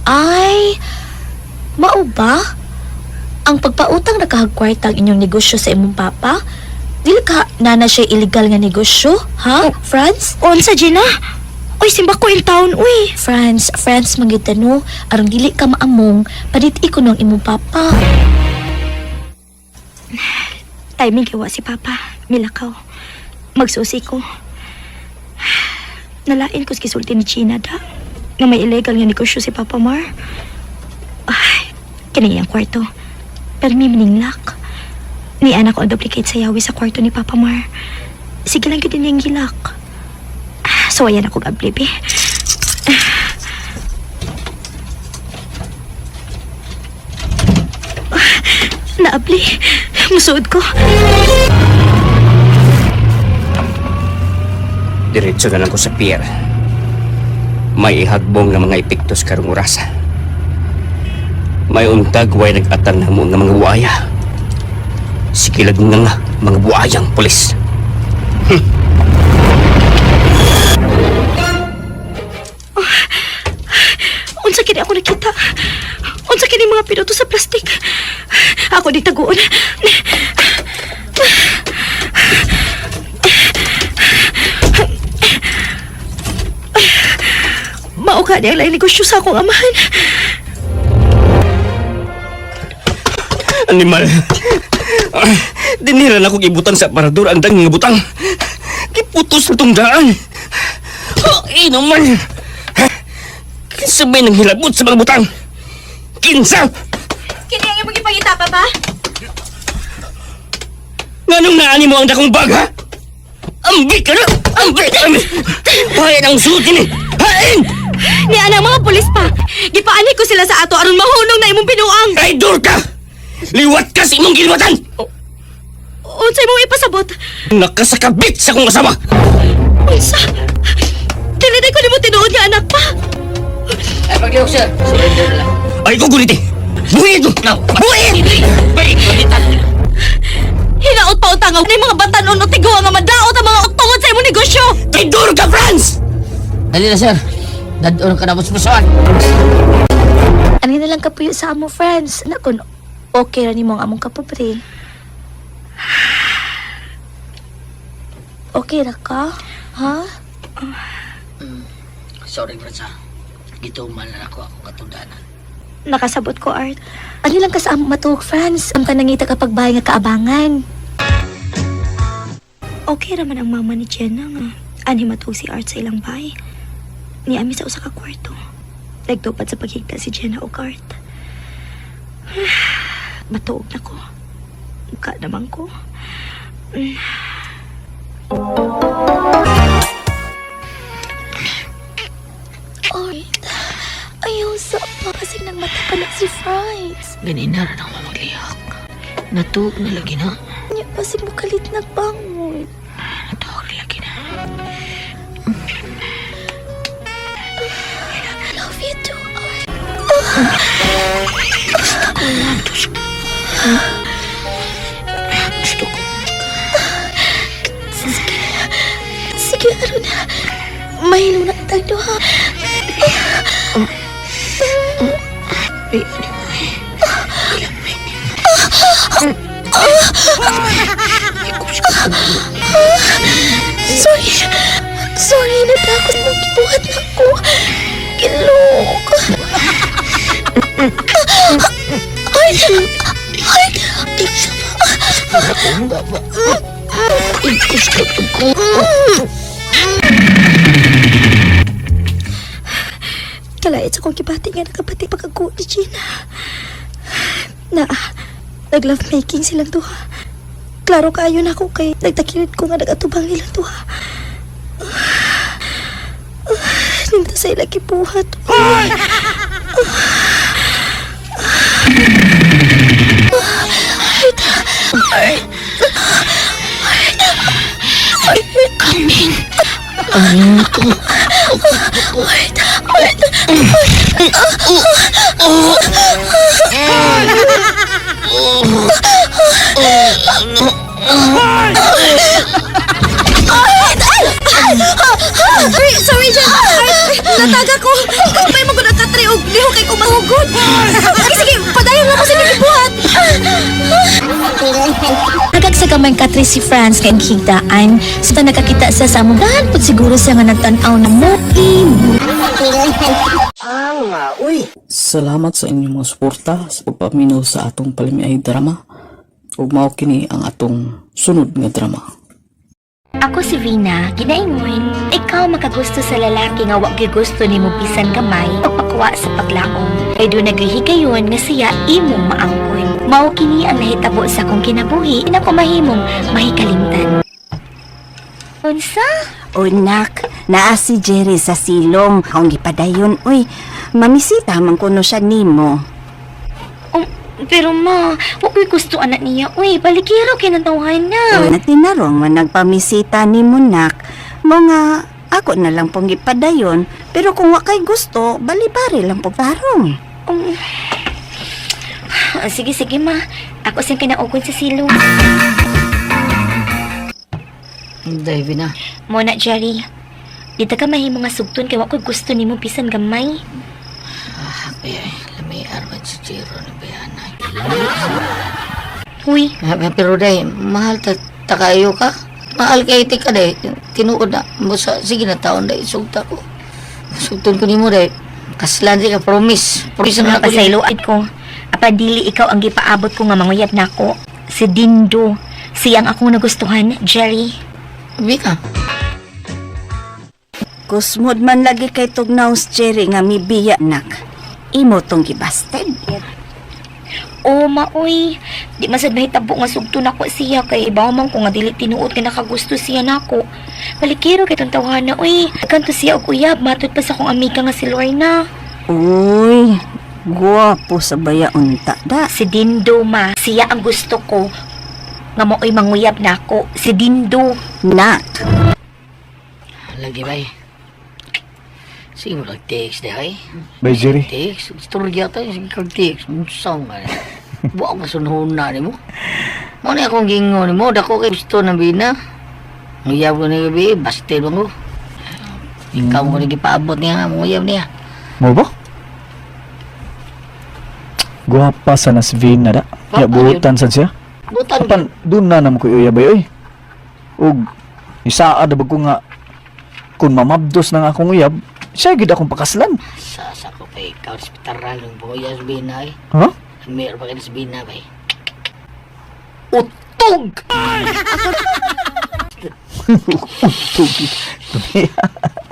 Ay, mao ba? Ang pagpautang nakahagkwarta ang inyong negosyo sa imong papa? Dili ka nana siya illegal nga negosyo, ha? Franz? Unsa Gina? Uy, simba ko in town, uy. Franz, Franz mangitano, aron dili ka maamong, palit ko ng imong papa. Timing kay wa si Papa. Milakaw. Magsusi ko. Nalain ko sa gisulti ni Gina da. Nga may illegal nga negosyo si Papa Mar. Ay, kini iyang kwarto. Pero may maning lock. Ni anak ko ang duplicate sa yawi sa kwarto ni Papa Mar. Sige lang gyud niyang gilak. Ah, so ayan ako gablib eh. Ah, naabli. Musuod ko. Diretso na lang ko sa pier. May ihagbong nga mga epektos karong orasa. May untag way nag-atan na mo nga mga buaya. Sikilag nga nga mga buayang pulis. Unsa kini ako nakita? Unsa kini mga pinuto sa plastik? Ako di taguon. Mao ka niya lang negosyo sa akong amahan. Animal. Dinira na ko gibutan sa aparador ang dang nga butang. Giputos na tong daan. Ay, naman. Kinsa ba'y nang hilabot sa mga butang? Kinsa? Kini ang imong gipangita, Papa? Nganong naani mo ang dakong bag, ha? Ambit ka na! Ambit! Ambit! Hain ang suot ni! Hain! Ni anang mga pulis pa. Gipaani ko sila sa ato aron mahunong na imong binuang. Traitor ka! Liwat ka sa imong gilwatan! Unsay mo ipasabot? Nakasakabit sa akong asawa! Unsa? Dili na ko nimo tinuod nga anak pa. Ay, paglihok, sir. Surrender na lang. Ay ko guliti! Buhi ito! No. Buhi! Hinaot pa utang ni mga batanon o tiguang nga madaot ang mga utungod sa imong negosyo. Traitor ka, Franz! Dali na, sir. Dadon ka na musmusuan. Ano na lang kapuyo sa amo, friends? Na kun okay ra nimo ang among kapobre. Okay ra ka? Ha? Sorry, Franz, ha. Gituman na ako akong katundanan. Nakasabot ko, Art. Ano lang ka sa among matuog, friends? Ang tanangita kapag bahay nga kaabangan. Okay raman ang mama ni Jenna nga. Anhi matuog si Art sa ilang bahay. Ni ami sa usa ka kwarto. Nagtupad sa paghigda si Jenna og Art. Matuog na ko. Mukha naman ko. Art, ayaw sa pasig ng mata pa na si Franz. Ganina rin ako mamaglihok. Natuog na lagi na. Nya pasig mo kalit nagbangon. Natuog na lagi na. Love you too, Art. Gusto ko. Sige. Sige, Aruna. Mahilo na tayo, ha? Ay, ano Sorry. Sorry, natakot mo. Gibuhat na ko. Kilok. Ay! Ay! Kalait sa kong gibati nga nakapati pagkaguo ni Gina. Na, nag-love making silang duha. Klaro kaayo na ako kay nagtakilid ko nga nagatubang nilang duha. Ninta sa ilang gibuhat. Sorry, sorry, Jen. Art, nataga ko. Kapay mo ko nagkatri og lihok kay kumahugod. Sige, sige, padayon lang ko sa gibuhat. Nagagsagamay katri si Franz kay ang higdaan. Sa nakakita siya sa among dahan pud siguro siya nga nagtan-aw na mo. Salamat sa inyong mga suporta sa pagpaminaw sa atong palimiay drama. Ug mao kini ang atong sunod nga drama. Ako si Vina, ginaingon, ikaw makagusto sa lalaki nga wa gusto nimo bisan gamay pagpakuha sa paglaom. Kay do naghihigayon nga siya imong maangkon. Mao kini ang nahitabo sa akong kinabuhi na ko mahimong mahikalimtan. Unsa? Unak, naa si Jerry sa silong. Akong gipadayon, uy. Mamisita man kuno siya nimo. Pero ma, wa ko'y gusto anak niya. Uy, baligiro kinatawhan na. Uy, natinarong man nagpamisita nimo nak. Mga ako na lang pong gipadayon. Pero kung wa kay gusto, balibari lang po tarong. Sige, sige ma. Ako siyang kinaugon sa silong. Day, Vina. Mo na, Jerry. Dito ka mahimo nga sugton kay wa ko'y gusto nimo bisan gamay. Ay, ay, lami arwan si Jero ni Bayana. Uy, Pero day, mahal ta, ta kayo ka. Mahal kay ti ka day. Tinuod na. Musa, sige na taon day, sugta ko. Sugton ko nimo day. Kaslan di ka, promise. Promise na mga ako. pasayloan ko. Apan dili ikaw ang gipaabot ko nga manguyab nako. Si Dindo. Siyang akong nagustuhan, Jerry. Vina. Kusmod man lagi kay tugnaw si Jerry nga mibiya nak. Imo tong gibasted. O maoy, di masad mahitabo nga sugto nako siya kay ibaw man ko nga dili tinuod nga nakagusto siya nako. Balikiro kay tong tawhana oy. Kanto siya og uyab matud pa sa akong amiga nga si Lorna. Uy, guwapo sa baya unta da. Si Dindo ma, siya ang gusto ko nga maoy manguyab nako. Si Dindo. Nak, Lagi bay. Sige mo lang text di hay. Bay Jerry. Text. Istorya tayo. Sige kag text. Unsaw nga. Buwa ka sunhon na ni mo. Mo na akong gingon ni mo. Dako kay gusto na bina. Nguyab ko ni gabi. Bastel bang ko. Ikaw mo ni gipaabot niya. Nguyab niya. Mo ba? Guwapa sa nas Vina da. Ya buutan sad siya. Butan. Apan dun na naman ko uyabay oy. Ug isaad ba ko nga kung mamabdos ng akong uyab, siya gid akong pakaslan. Sa ko pa ikaw. Hospitalan ng buya sa bina eh. Ha? Meron pa kayo sa bina ba eh. Utog! Utog.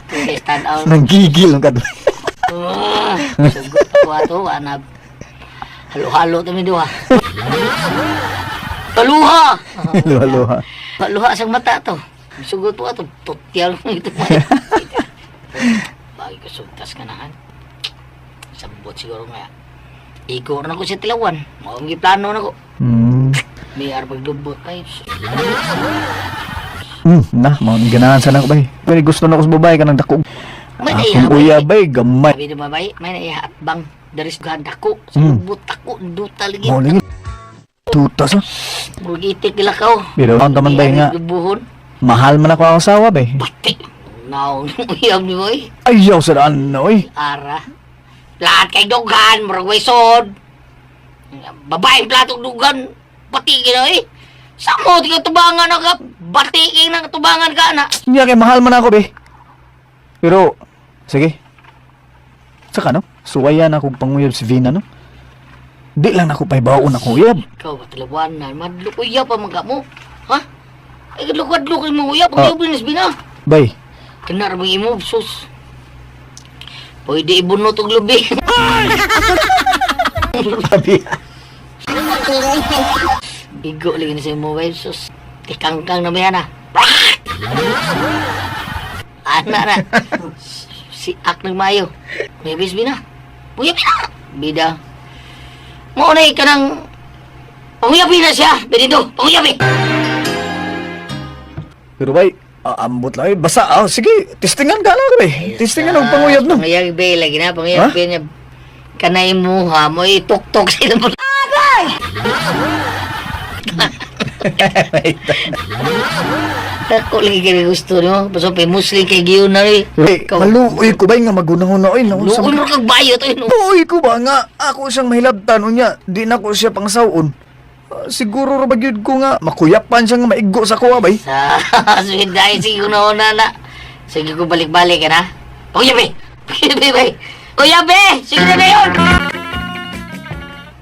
Okay, stand out. Nanggigil ang kadto. Ah, Sugot ako ato, anab. Halo-halo kami duha. Paluha! Luha-luha. Paluha sa mata to. Sugot po ato, tutyal mo ito. Bagay ko sugtas ka nahan. Sabot siguro nga. Igor na ko sa tilawan. Mao ang giplano na ko. May arpag lubot pa. Na, mao ni ganahan sa nako bay. Pero gusto na ko sa babae kanang dako. May Akong naiya. uyab bay gamay. Sabi na babay, may naiya atbang. Daris gahan dako. Sa lubot ako, duta lagi. Mao lagi. Tuta sa. Murag itik ilakaw. Pero ang taman bay nga Buhon. mahal man ako ang asawa bay. Naong uyab ni boy. Ayaw sa daan na oy. Ara. Lahat kay dughan, murag way sod. Babaeng platong dughan, pati gina eh. Sa mo, di ka tubangan na ka, bati na tubangan ka na. Niya kay mahal man ako be. Pero sige. Saka no, suwayan ako panguyab si Vina no. Di lang nako paybaon ako uyab. Ikaw, patalawan na, madlok uyab pa mga mo. Ha? Ay, kadlok-kadlok mo uyab, pag uyab ni Bina. Bay, Kanar mo imo, sus. Pwede ibunot og lubi. Sabi. Igo lagi na sa imo, bay, sus. Tikangkang na ba yan, ah? Ana na. Si Ak ng Mayo. May bis bina. Puya bina. Bida. Mo na ka ng panguyabi na siya. Benito, panguyabi. Pero bay, ambot lang eh. Basta, sige, testingan ka lang bay. Testingan og panguyab no. Panguyabi lagi na, panguyabi niya. Kanay mo ha, mo ituktok sa ilang. Dako lagi kay gusto nimo. Basta pa muslim kay giyon na eh. Bay, maluoy ko bay nga magunahon na oy. Luoy mo kag bayot oy. No. Luoy ko ba nga ako siyang mahilabtan unya, di na ko siya pangsawon. Siguro ra ba gyud ko nga makuyapan siya nga maigo sa kuha bay. Sa sweet dahil sige ko na una na. Sige ko balik-balik ka na. Panguyabi! Panguyabi bay! Kuyabi! Sige na na yun!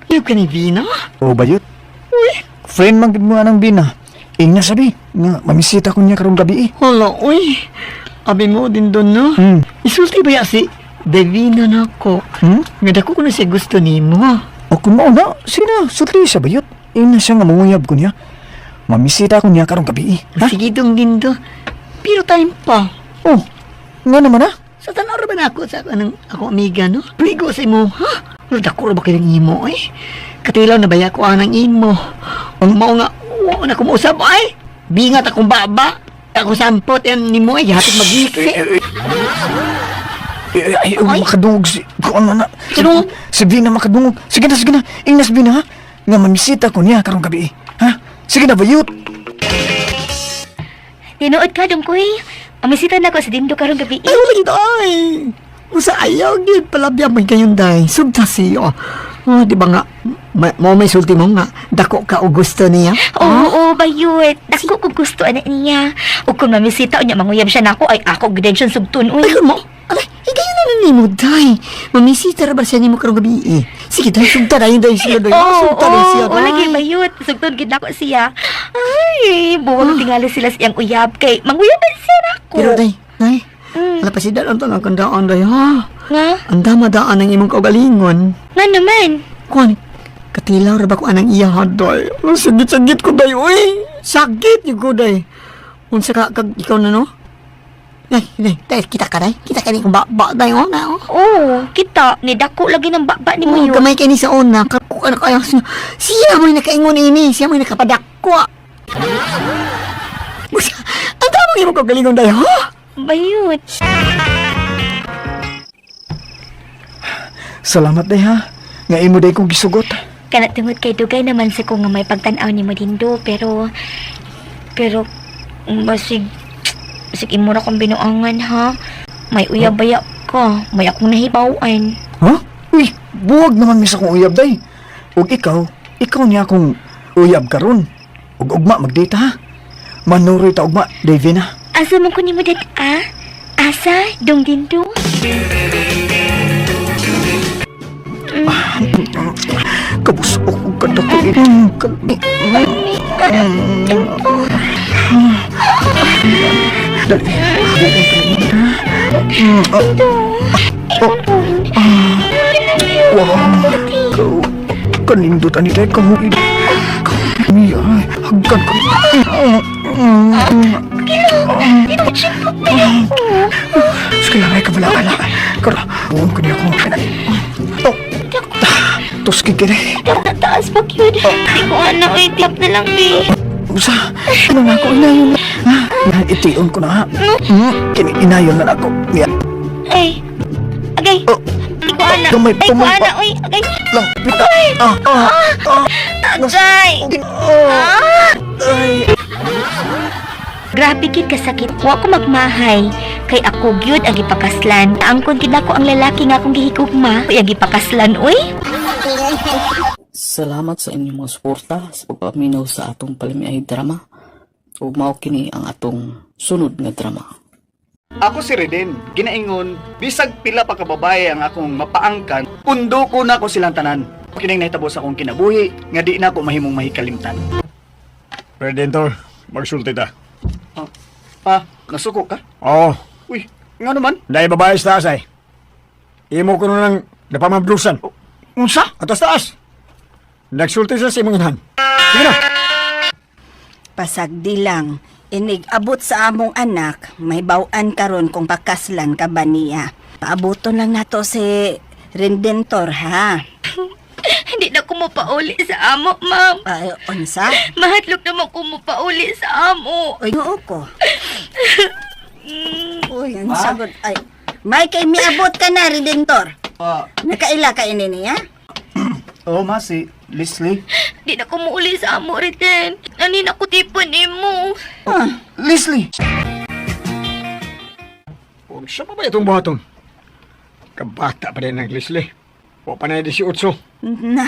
Iyo ka ni Vina? Oh, bayot. Uy, friend man gid mo anang Bina. Ingna sabi nga mamisita ko niya karong gabi eh. Hala, uy. Abi mo din doon, no? Isulti ba ya si Devina na ako? Nga dako ko na siya gusto nimo. O kung mao na, sige na, sulti siya bayot. Ingna siya nga manguyab ko niya. Mamisita ko niya karong gabi eh. Ha? Sige dong din do. Pero time pa. Oh, nga naman ah. Sa tanaw ra ba na ako sa anong ako amiga, no? Ligo sa imo, ha? Ano dako ra ba kayong imo, eh? Katilaw na baya ko anang imo. Ang mao nga, wa na kumuusap, ay! Bingat akong baba. Ako sampot yan nimo, ay. Hatid mag-iksi. Ay, ay, ay, makadungog si... Kung ano na... Sino? Si Bina makadungog. Sige na, sige na. Ingnas Bina, ha? Nga mamisita ko niya karong gabi eh. Ha? Sige na, bayot. Tinuod ka dong kuy. Amisita na ko si Dindo karong gabi. Ay, wala gid ay. Usa ayaw gid palabya man kayon day. Sugta siyo. Oh, di ba nga, mo may sulti mo nga, dako ka o gusto niya? Oo, oo, bayot. Dako ko gusto ana niya. Ug kung mamisita unya manguyab siya nako ay ako gid siyang sugton uy. Ay, mo, alay, higayon na na nimo, day. Mamisita ra ba siya nimo karong gabi eh? Sige, day, sugta na yun, day, siya, day. Oo, Sugta day siya, oo, lagi day. bayot. Sugton gid nako siya. Ay, buwag tingali sila sa iyang uyab kay manguyab man siya nako. Pero, day, day, ala pa si ang tanang kandaan, day, ha? Nga? Ang dama-daan ang imong kaugalingon. Nga naman. Kuan, katilaw ra ba ko anang iya, ha, day? Ang sagit-sagit ko, day, uy! Sakit yung ko, day. Unsa ka, kag, ikaw na, no? Day, day, day, kita ka, day. Kita ka ni kung ba, day, oh, na, oh. Oo, kita. Ni dako lagi ng baba ni Oh, Mayo. gamay kay ni sa una. Ano kaya? Siya mo'y nakaingon ini. Siya mo'y nakapadakwa. Busa, ang tamang imong kaugalingon, day, ha? Bayot. Salamat day ha. Nga imo day kong gisugot. Kana tungod kay dugay naman sa ko nga may pagtan-aw ni mo dindo pero pero basig basig imo ra kong binuangan ha. May uyab-baya ka, may akong nahibaw-an. Ha? Uy, buwag naman mi sa akong uyab day. Ug ikaw, ikaw niya akong uyab karon. Ug ugma magdate ha. Manuroy ta ugma, Davina. Asa man ko nimo dat ah? Asa dong dindo? Kabusok og kadako ini. Dali. Wow. Kanindot ani day kahuid. Miya, hagkan ko. Sige lang, ay kabala ka na. Kara, buong ko niya akong Oh, tuski kini. Taas pa gyud. Di ko ano ay tap na lang bi. Usa, ano na ako, inayon na. Ha? Tion ko na ha. Kini, inayon na ako. Niya, Ay. Agay. Di ko ana. Gamay, Ay ko tumay pa. ana oy. Agay. Lang, pita. Ah, ah, ah. Agay. Ah. Ay. Grabe gid kasakit. Wa ko magmahay kay ako gyud ang gipakaslan. Angkon gid nako ang lalaki nga akong gihigugma. Uy, ang gipakaslan oy. Salamat sa inyong mga suporta sa pagpaminaw sa atong palamiay drama. Ug mao kini ang atong sunod nga drama. Ako si Reden, ginaingon, bisag pila pa ka babae ang akong mapaangkan, pundo ko na ko silang tanan. Kining nahitabo sa akong kinabuhi, nga di na ako mahimong mahikalimtan. Redentor, magsulti ta. Pa, nasuko ka? Oo. Uy, nga naman? Dahil babae sa taas ay. Imo ko nang napamablusan. Unsa? Atas taas. Nagsulti siya sa imong inahan. Sige na. Pasagdi lang, inig abot sa among anak, may bawan karon kung pakaslan ka ba niya. Paabuton lang nato si Redentor, ha? Hindi na ko mapauli sa amo, ma'am. Ay, unsa? Mahadlok naman ko mapauli sa amo. Uy, oo ko. Uy, ang sagot. Ay, may kay miabot ka na, Redentor. Nakaila ka ini niya? Oo, ma, si Leslie. Di na ko muuli sa amo, Riten. Ani na ko tipon nimo. Leslie! Huwag siya pa ba itong buhaton? Kabata pa rin ang Leslie. Wa pa na 18. Na,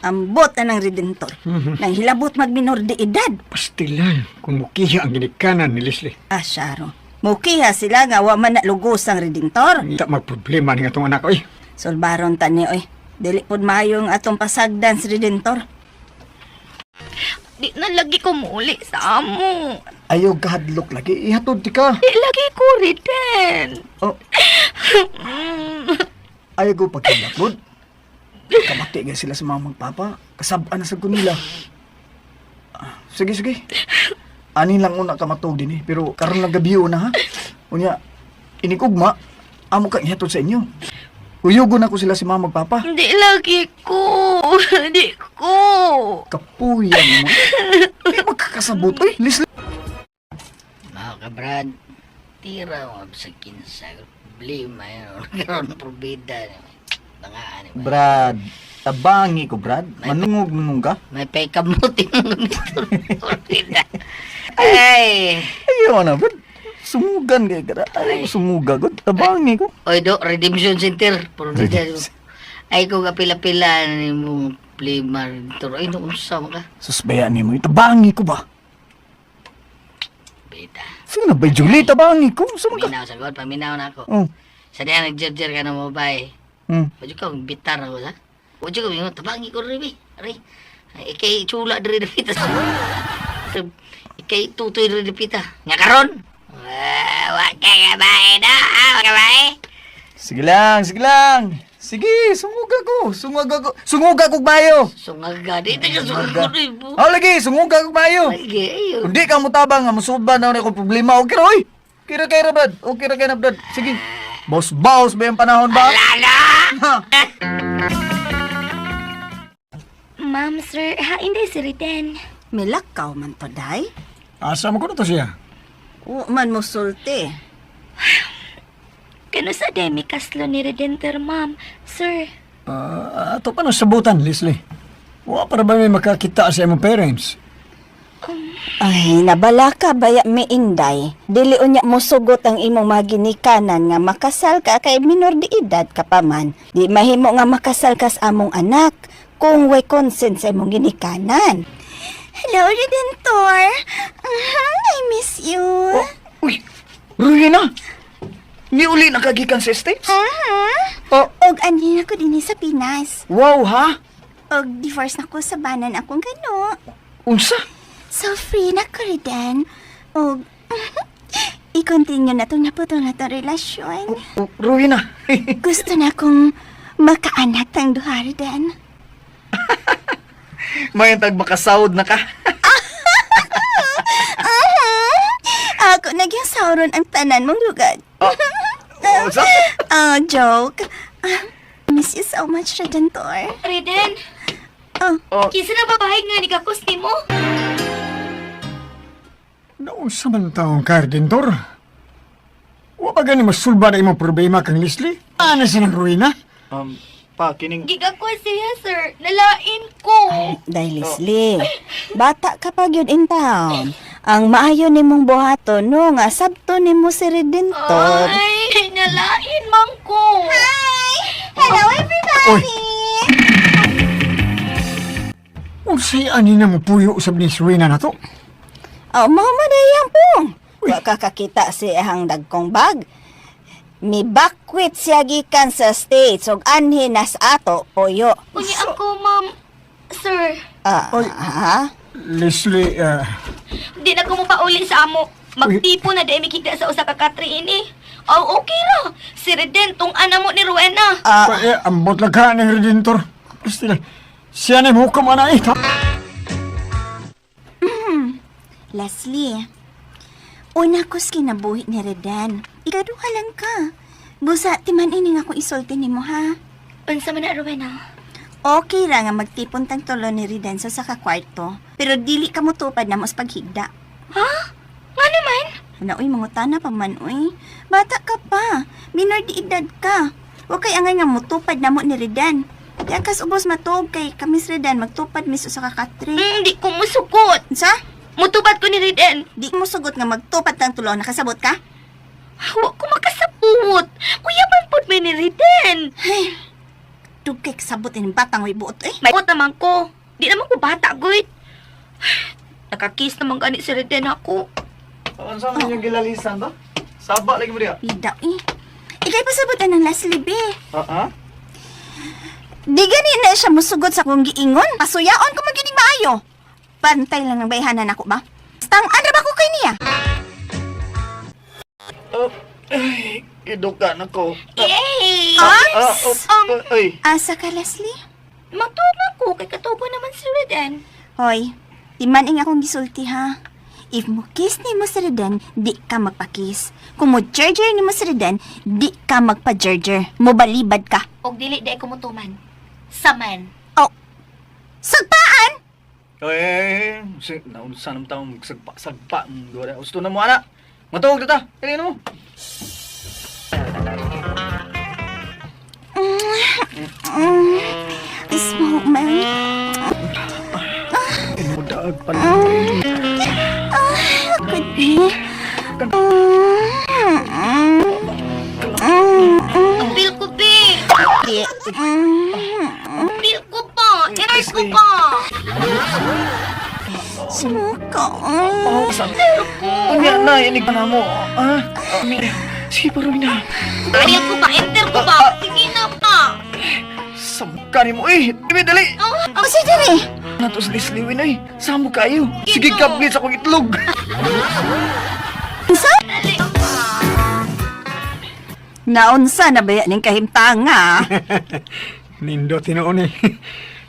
ambot na ng Redentor. Nang hilabot magminor de edad. Pastilan kung mukiha ang ginikanan ni Leslie. Ah, syaro. Mukiha sila nga wa man na lugos ang Redentor. Ita magproblema ni atong anak oy. Sulbaron ta ni oy. Dili pud maayo ang atong pasagdan sa Redentor. Di na lagi ko muuli sa amo. Ayaw kahadlok lagi, ihatod ti ka. Di lagi ko, Riten. Oh. Ayaw ko pagkilakod. Kamati nga sila sa mga magpapa. Kasabaan na sa nila. Ah, sige, sige. Ani lang una ka matug din eh. Pero karon lang gabi una ha. Unya, inikugma, amo ka ihatod sa inyo. Uyugon ako sila si mga magpapa. Di lagi ko. Di ko. Kapuyan mo. Di magkakasabot. Uy, Leslie. Mga kabrad, tira mo sa kinsa. Problema yun. Karon probida. Mga ano. Brad, tabangi ko, Brad. Manungog-nungog ka. May pekamuti mo nito. Ay! Ayaw na, Brad. Sumugan kay ka. Ayaw, sumuga ko. Tabangi ko. Oy, do, Redemption Center. Probida. Ay ko kapila-pila ni mong plima Toro. Ay, nung unsa man ka. Susbaya ni mo, itabangi ko ba? Bita. Sino na ba, Julie? Tabangi ko. Sino ka? Paminaw sa God, paminaw na ako. Oh. Sa diyan nagjerjer ka ng babae. Wadyo ka, bitar ako sa. Wadyo ka, mingon, tabangi ko rin, eh. Aray. Ay, Ikay chula diri dapita. Ikay tutoy diri dapita. Nga karon. Ah, wa kay bae na, ah, wa kay bae. Sige lang, sige lang. Sige, sunguga ko. Sunguga ko. Sunguga ko bayo. Sungaga, di ta ka sungaga ko rin po. Oh, lagi, sunguga ko bayo. Lagi, ayo. Hindi ka mo tabang, nga musulba na ako problema. Okay ra, oy. Kira kay ra, brad. Okay ra kay na, brad. Sige. Boss, boss ba yung panahon ba? Lala! Ha? Ma'am, sir, hain day si Riten. Milakaw man to, day. Asa mo ko na to siya? Wa man mo sulti. Kano sa demi kaslo ni Redenter, ma'am? Sir, Ah, ato pa nang sabutan, Leslie. Wa para ba may makakita sa imong parents? Ay, nabala ka baya mi inday. Dili unya mo sugot ang imong mga ginikanan nga makasal ka kay minor de edad ka pa man. Di mahimo nga makasal ka sa among anak kung way consent sa imong ginikanan. Hello, Redentor. I miss you. Oh, uy, Ruina! Niuli na kagikan sa States? Oh. Og anhin ako dinhi sa Pinas. Wow, ha? Og divorce na ko sa banan akong gano. Unsa? So free na ko, Reden. Og i-continue na itong naputol na itong relasyon. Oh, Ruina. Gusto na akong makaanak tang duha, Reden. May tag makasawod na ka. Ako naging Sauron ang tanan mong lugad. Oh, unsa? Oh, joke. Ah, miss you so much, Redentor. Reden, Oh, Oh, kinsa na babae nga ni kakos nimo? Naunsa man taong ka, Redentor? Wa pa gani masulba na imong problema kang Leslie? Ana siya ng ruina? pa, kining... Gigakos siya, sir. Nalain ko. Dahil Leslie, bata ka pa gyud in town. Ang maayo nimong buhaton no nga sabto nimo si Redentor. Ay, nalain man ko. Hi! Hello everybody! Unsay ani na mo puyo usab ni Ruina na to? Oh, mao man na pong. Wa ka kakita si ahang dagkong bag. Mi bakwit siya gikan sa States ug anhi nas ato puyo. Unya ako, ma'am. Sir, Ah, Oy. ha? Leslie, di na ko mopauli sa amo. Magtipo na dahil mikita sa usa ka katri ini. Oh, okay ra. Si Reden, tung ana mo ni Rowena. Ah, pa, eh, ambot lang ka ng Redentor. Basta lang, siya na yung hukom ana eh. Leslie, una ko sa kinabuhi ni Redan. Ikaduha lang ka. Busa, timan ini nga akong isulti nimo ha. Unsa man na, Rowena? Okay ra nga magtipon tang tulo ni Redan sa sa kwarto. Pero dili ka mo tupad na mo sa paghigda. Ha? Nga naman? Ana uy, mangutana pa man uy. Bata ka pa. Minor di edad ka. Wa kay angay nga mutupad na mo ni Redan. Di kas ubos matuog kay kami si Redan magtupad mis usa ka katre. Di ko musukot. Unsa? Mutupad ko ni Reden. Di mo sugot nga magtupad tang tulo nakasabot ka? Wa ko makasabot. Kuya man pud may ni Reden. Ay, dugay kasabot ini batang way buot eh. May naman ko. Di naman ko bata, gud. Nakakiss naman gani si Reden ako. Unsa man yung gilalisan ba? Saba lagi mo diya. Bida eh. Ikay pasabotan ng Leslie B. Ah, ah? Di gani na siya musugot sa akong giingon. Pasuyaon ko magining maayo. Pantay lang ng bayhanan ako ba? Stang ano ba ko kay niya? Oh, ay, kiduka na ko. Yay! Ah, oh, ay. Asa ka, Leslie? Magtuog na ko kay katubo naman si Reden. Hoy, di man ing akong gisulti ha. If mo kiss ni mo si Reden, di ka magpa-kiss. Kung mo jerjer ni mo si Reden, di ka magpa-jerjer. Mo balibad ka. Og dili dai ko mutuman. Saman. Oh, sagpaan! Oy, ay, ay, si, naunsa naman taong sagpa, sagpa. Duwa na. Gusto na mo, ana. Matuog na ta. Kaya na mo. Small man. Mo daag pala. Ah, could be. Apil ko, be. Dali. Feel ko pa. Error ko pa. Sumuka. Oh, sa... Unya na, inig na mo. Ah, sige pa, Romina. Feel ko pa. Enter ko pa. Sige na pa. Samka ni mo, eh. Dali, dali. Oh, si diri. Nato sa Leslie, eh. Samo kayo. Sige, kaplit sa akong itlog. Unsa? Naunsa na ba ning kahimtanga? Nindo tinuon eh.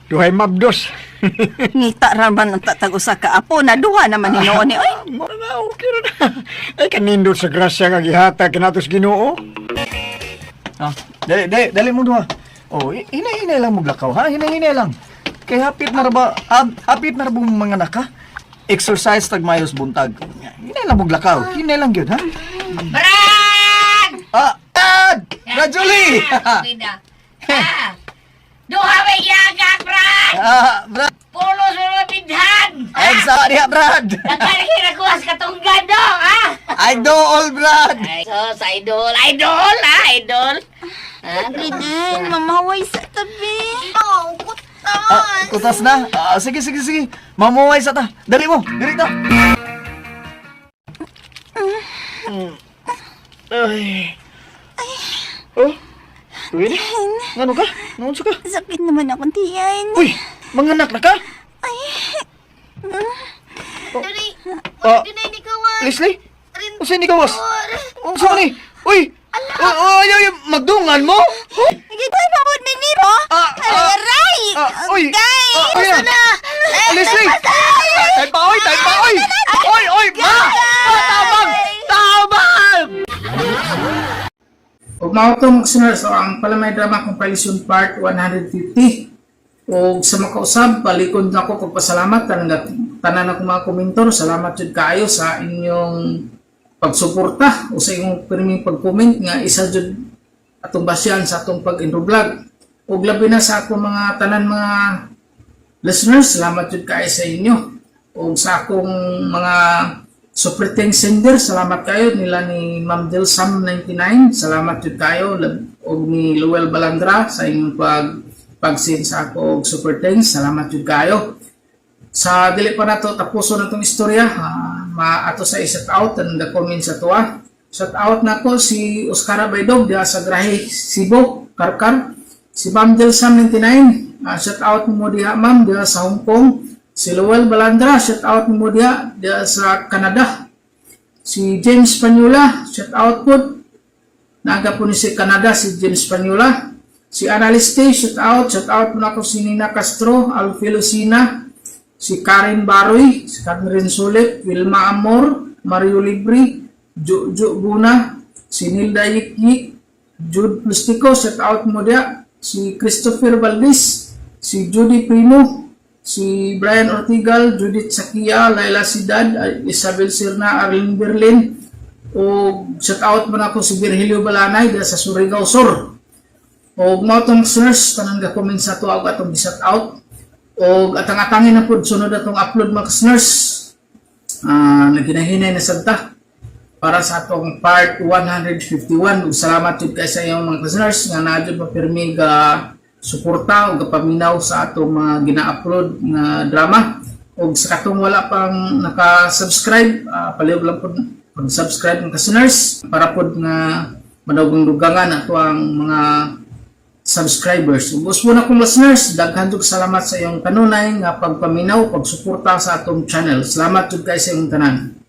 Duhay mabdos. Ngita ra man ang tatag usa ka apo na duha naman hinuon ni oy. Mura na, okay ra na. Ay, kanindot sa grasya nga gihatag kanatos Ginoo. Ah, dali, dali, dali mo duha. Oh, hinay-hinay lang mo ha? Hinay-hinay lang. Kay hapit na ra ba, hapit na ra ba mga anak ha? Exercise tag mayos buntag. Hinay lang mo hinay lang gyud ha? Brad! Ah, Brad! Brad Julie! Ah! Duha may giyagak, Brad! Ah, Brad! Pulo sa mga bidhan! Ay, sa diha, Brad! Nagkalaki na kuha sa katunggan, do, ha? Idol, Brad! Ay, so, sa idol. Idol, ha? Idol. Ha? Biden, mamaway sa tabi. Oh, kutas. Ah, kutas na. Ah, sige, sige, sige. Mamuhay sa ta. Dali mo, dali ta. Ay. Oh. Pwede? Ngano ka? Naunsa ka? Sakit naman akong tiyan. Uy, manganak na ka? Ay. Dali. Ah, Dunay ni kawan. Leslie? Unsa ni kawas? Unsa man ni? Uy! Uy, uy, uy, magdungan mo? Nagigay pa po ni Nero. Aray! Ah, uy! Gay! Ah, ay, Asa na? Leslie! Tay pa, oy! Tay pa, oy! Oy, oy! Ma! Ma, tabang! Tabang! Ug mao to mga listeners, so ang Palamay Drama Compilation Part 150. Og sa makausab, balikon na ako pagpasalamat tanan tanan ako mga komentor, salamat jud kaayo sa inyong pagsuporta o sa inyong pirming pag-comment nga isa jud atong basyan sa atong pag-intro vlog. Ug labi na sa akong mga tanan mga listeners, salamat jud kaayo sa inyo. Ug sa akong mga supporting sender, salamat kayo nila ni Ma'am Delsam 99, salamat jud kayo ug ni Luel Balandra sa inyong pag-send sa ako og super thanks, salamat jud kayo. Sa dili pa nato tapuson na tong istorya, maato sa i-shout out and the comment sa tuwa. Shout out nako si Oscar Baydog diha sa Grahe, Cebu, Karkar. Si Ma'am Delsam 99, shout out mo diha ma'am diha sa Hong Kong. Si Lowell Balandra, shout out mo diha diha sa Canada. Si James Panula, shout out po. Naga po ni si Canada si James Panula. Si Analyste, shout out po nako si Nina Castro, Alfie Lucina, si Karen Baroy, si Karen Sulit, Wilma Amor, Mario Libri, Jojo Buna, si Nilda Yikyik, Jude Plastico, shout out mo diha, si Christopher Valdez, si Judy Primo, si Brian Ortigal, Judith Sakia, Laila Sidad, Isabel Sirna, Arlene Berlin, o shout out mo na ako si Virgilio Balanay diha sa Surigao Sur. O mao tong sirs, tanan ga comment sa tuwa og atong shout out. O atang-atangin na pud sunod atong upload mga listeners. Naginahinay na sad ta para sa atong part 151. Ug salamat jud kay sa inyong mga listeners nga naa jud mapirmi ga suporta ug paminaw sa atong mga gina-upload nga drama. Ug sa katong wala pang naka-subscribe, palihog lang pud pag-subscribe mga listeners para pud nga madugong-dugangan ato ang mga subscribers. Ug usbo na kong listeners, daghan jud salamat sa iyong kanunay nga pagpaminaw, pagsuporta sa atong channel. Salamat jud kay sa iyong tanan.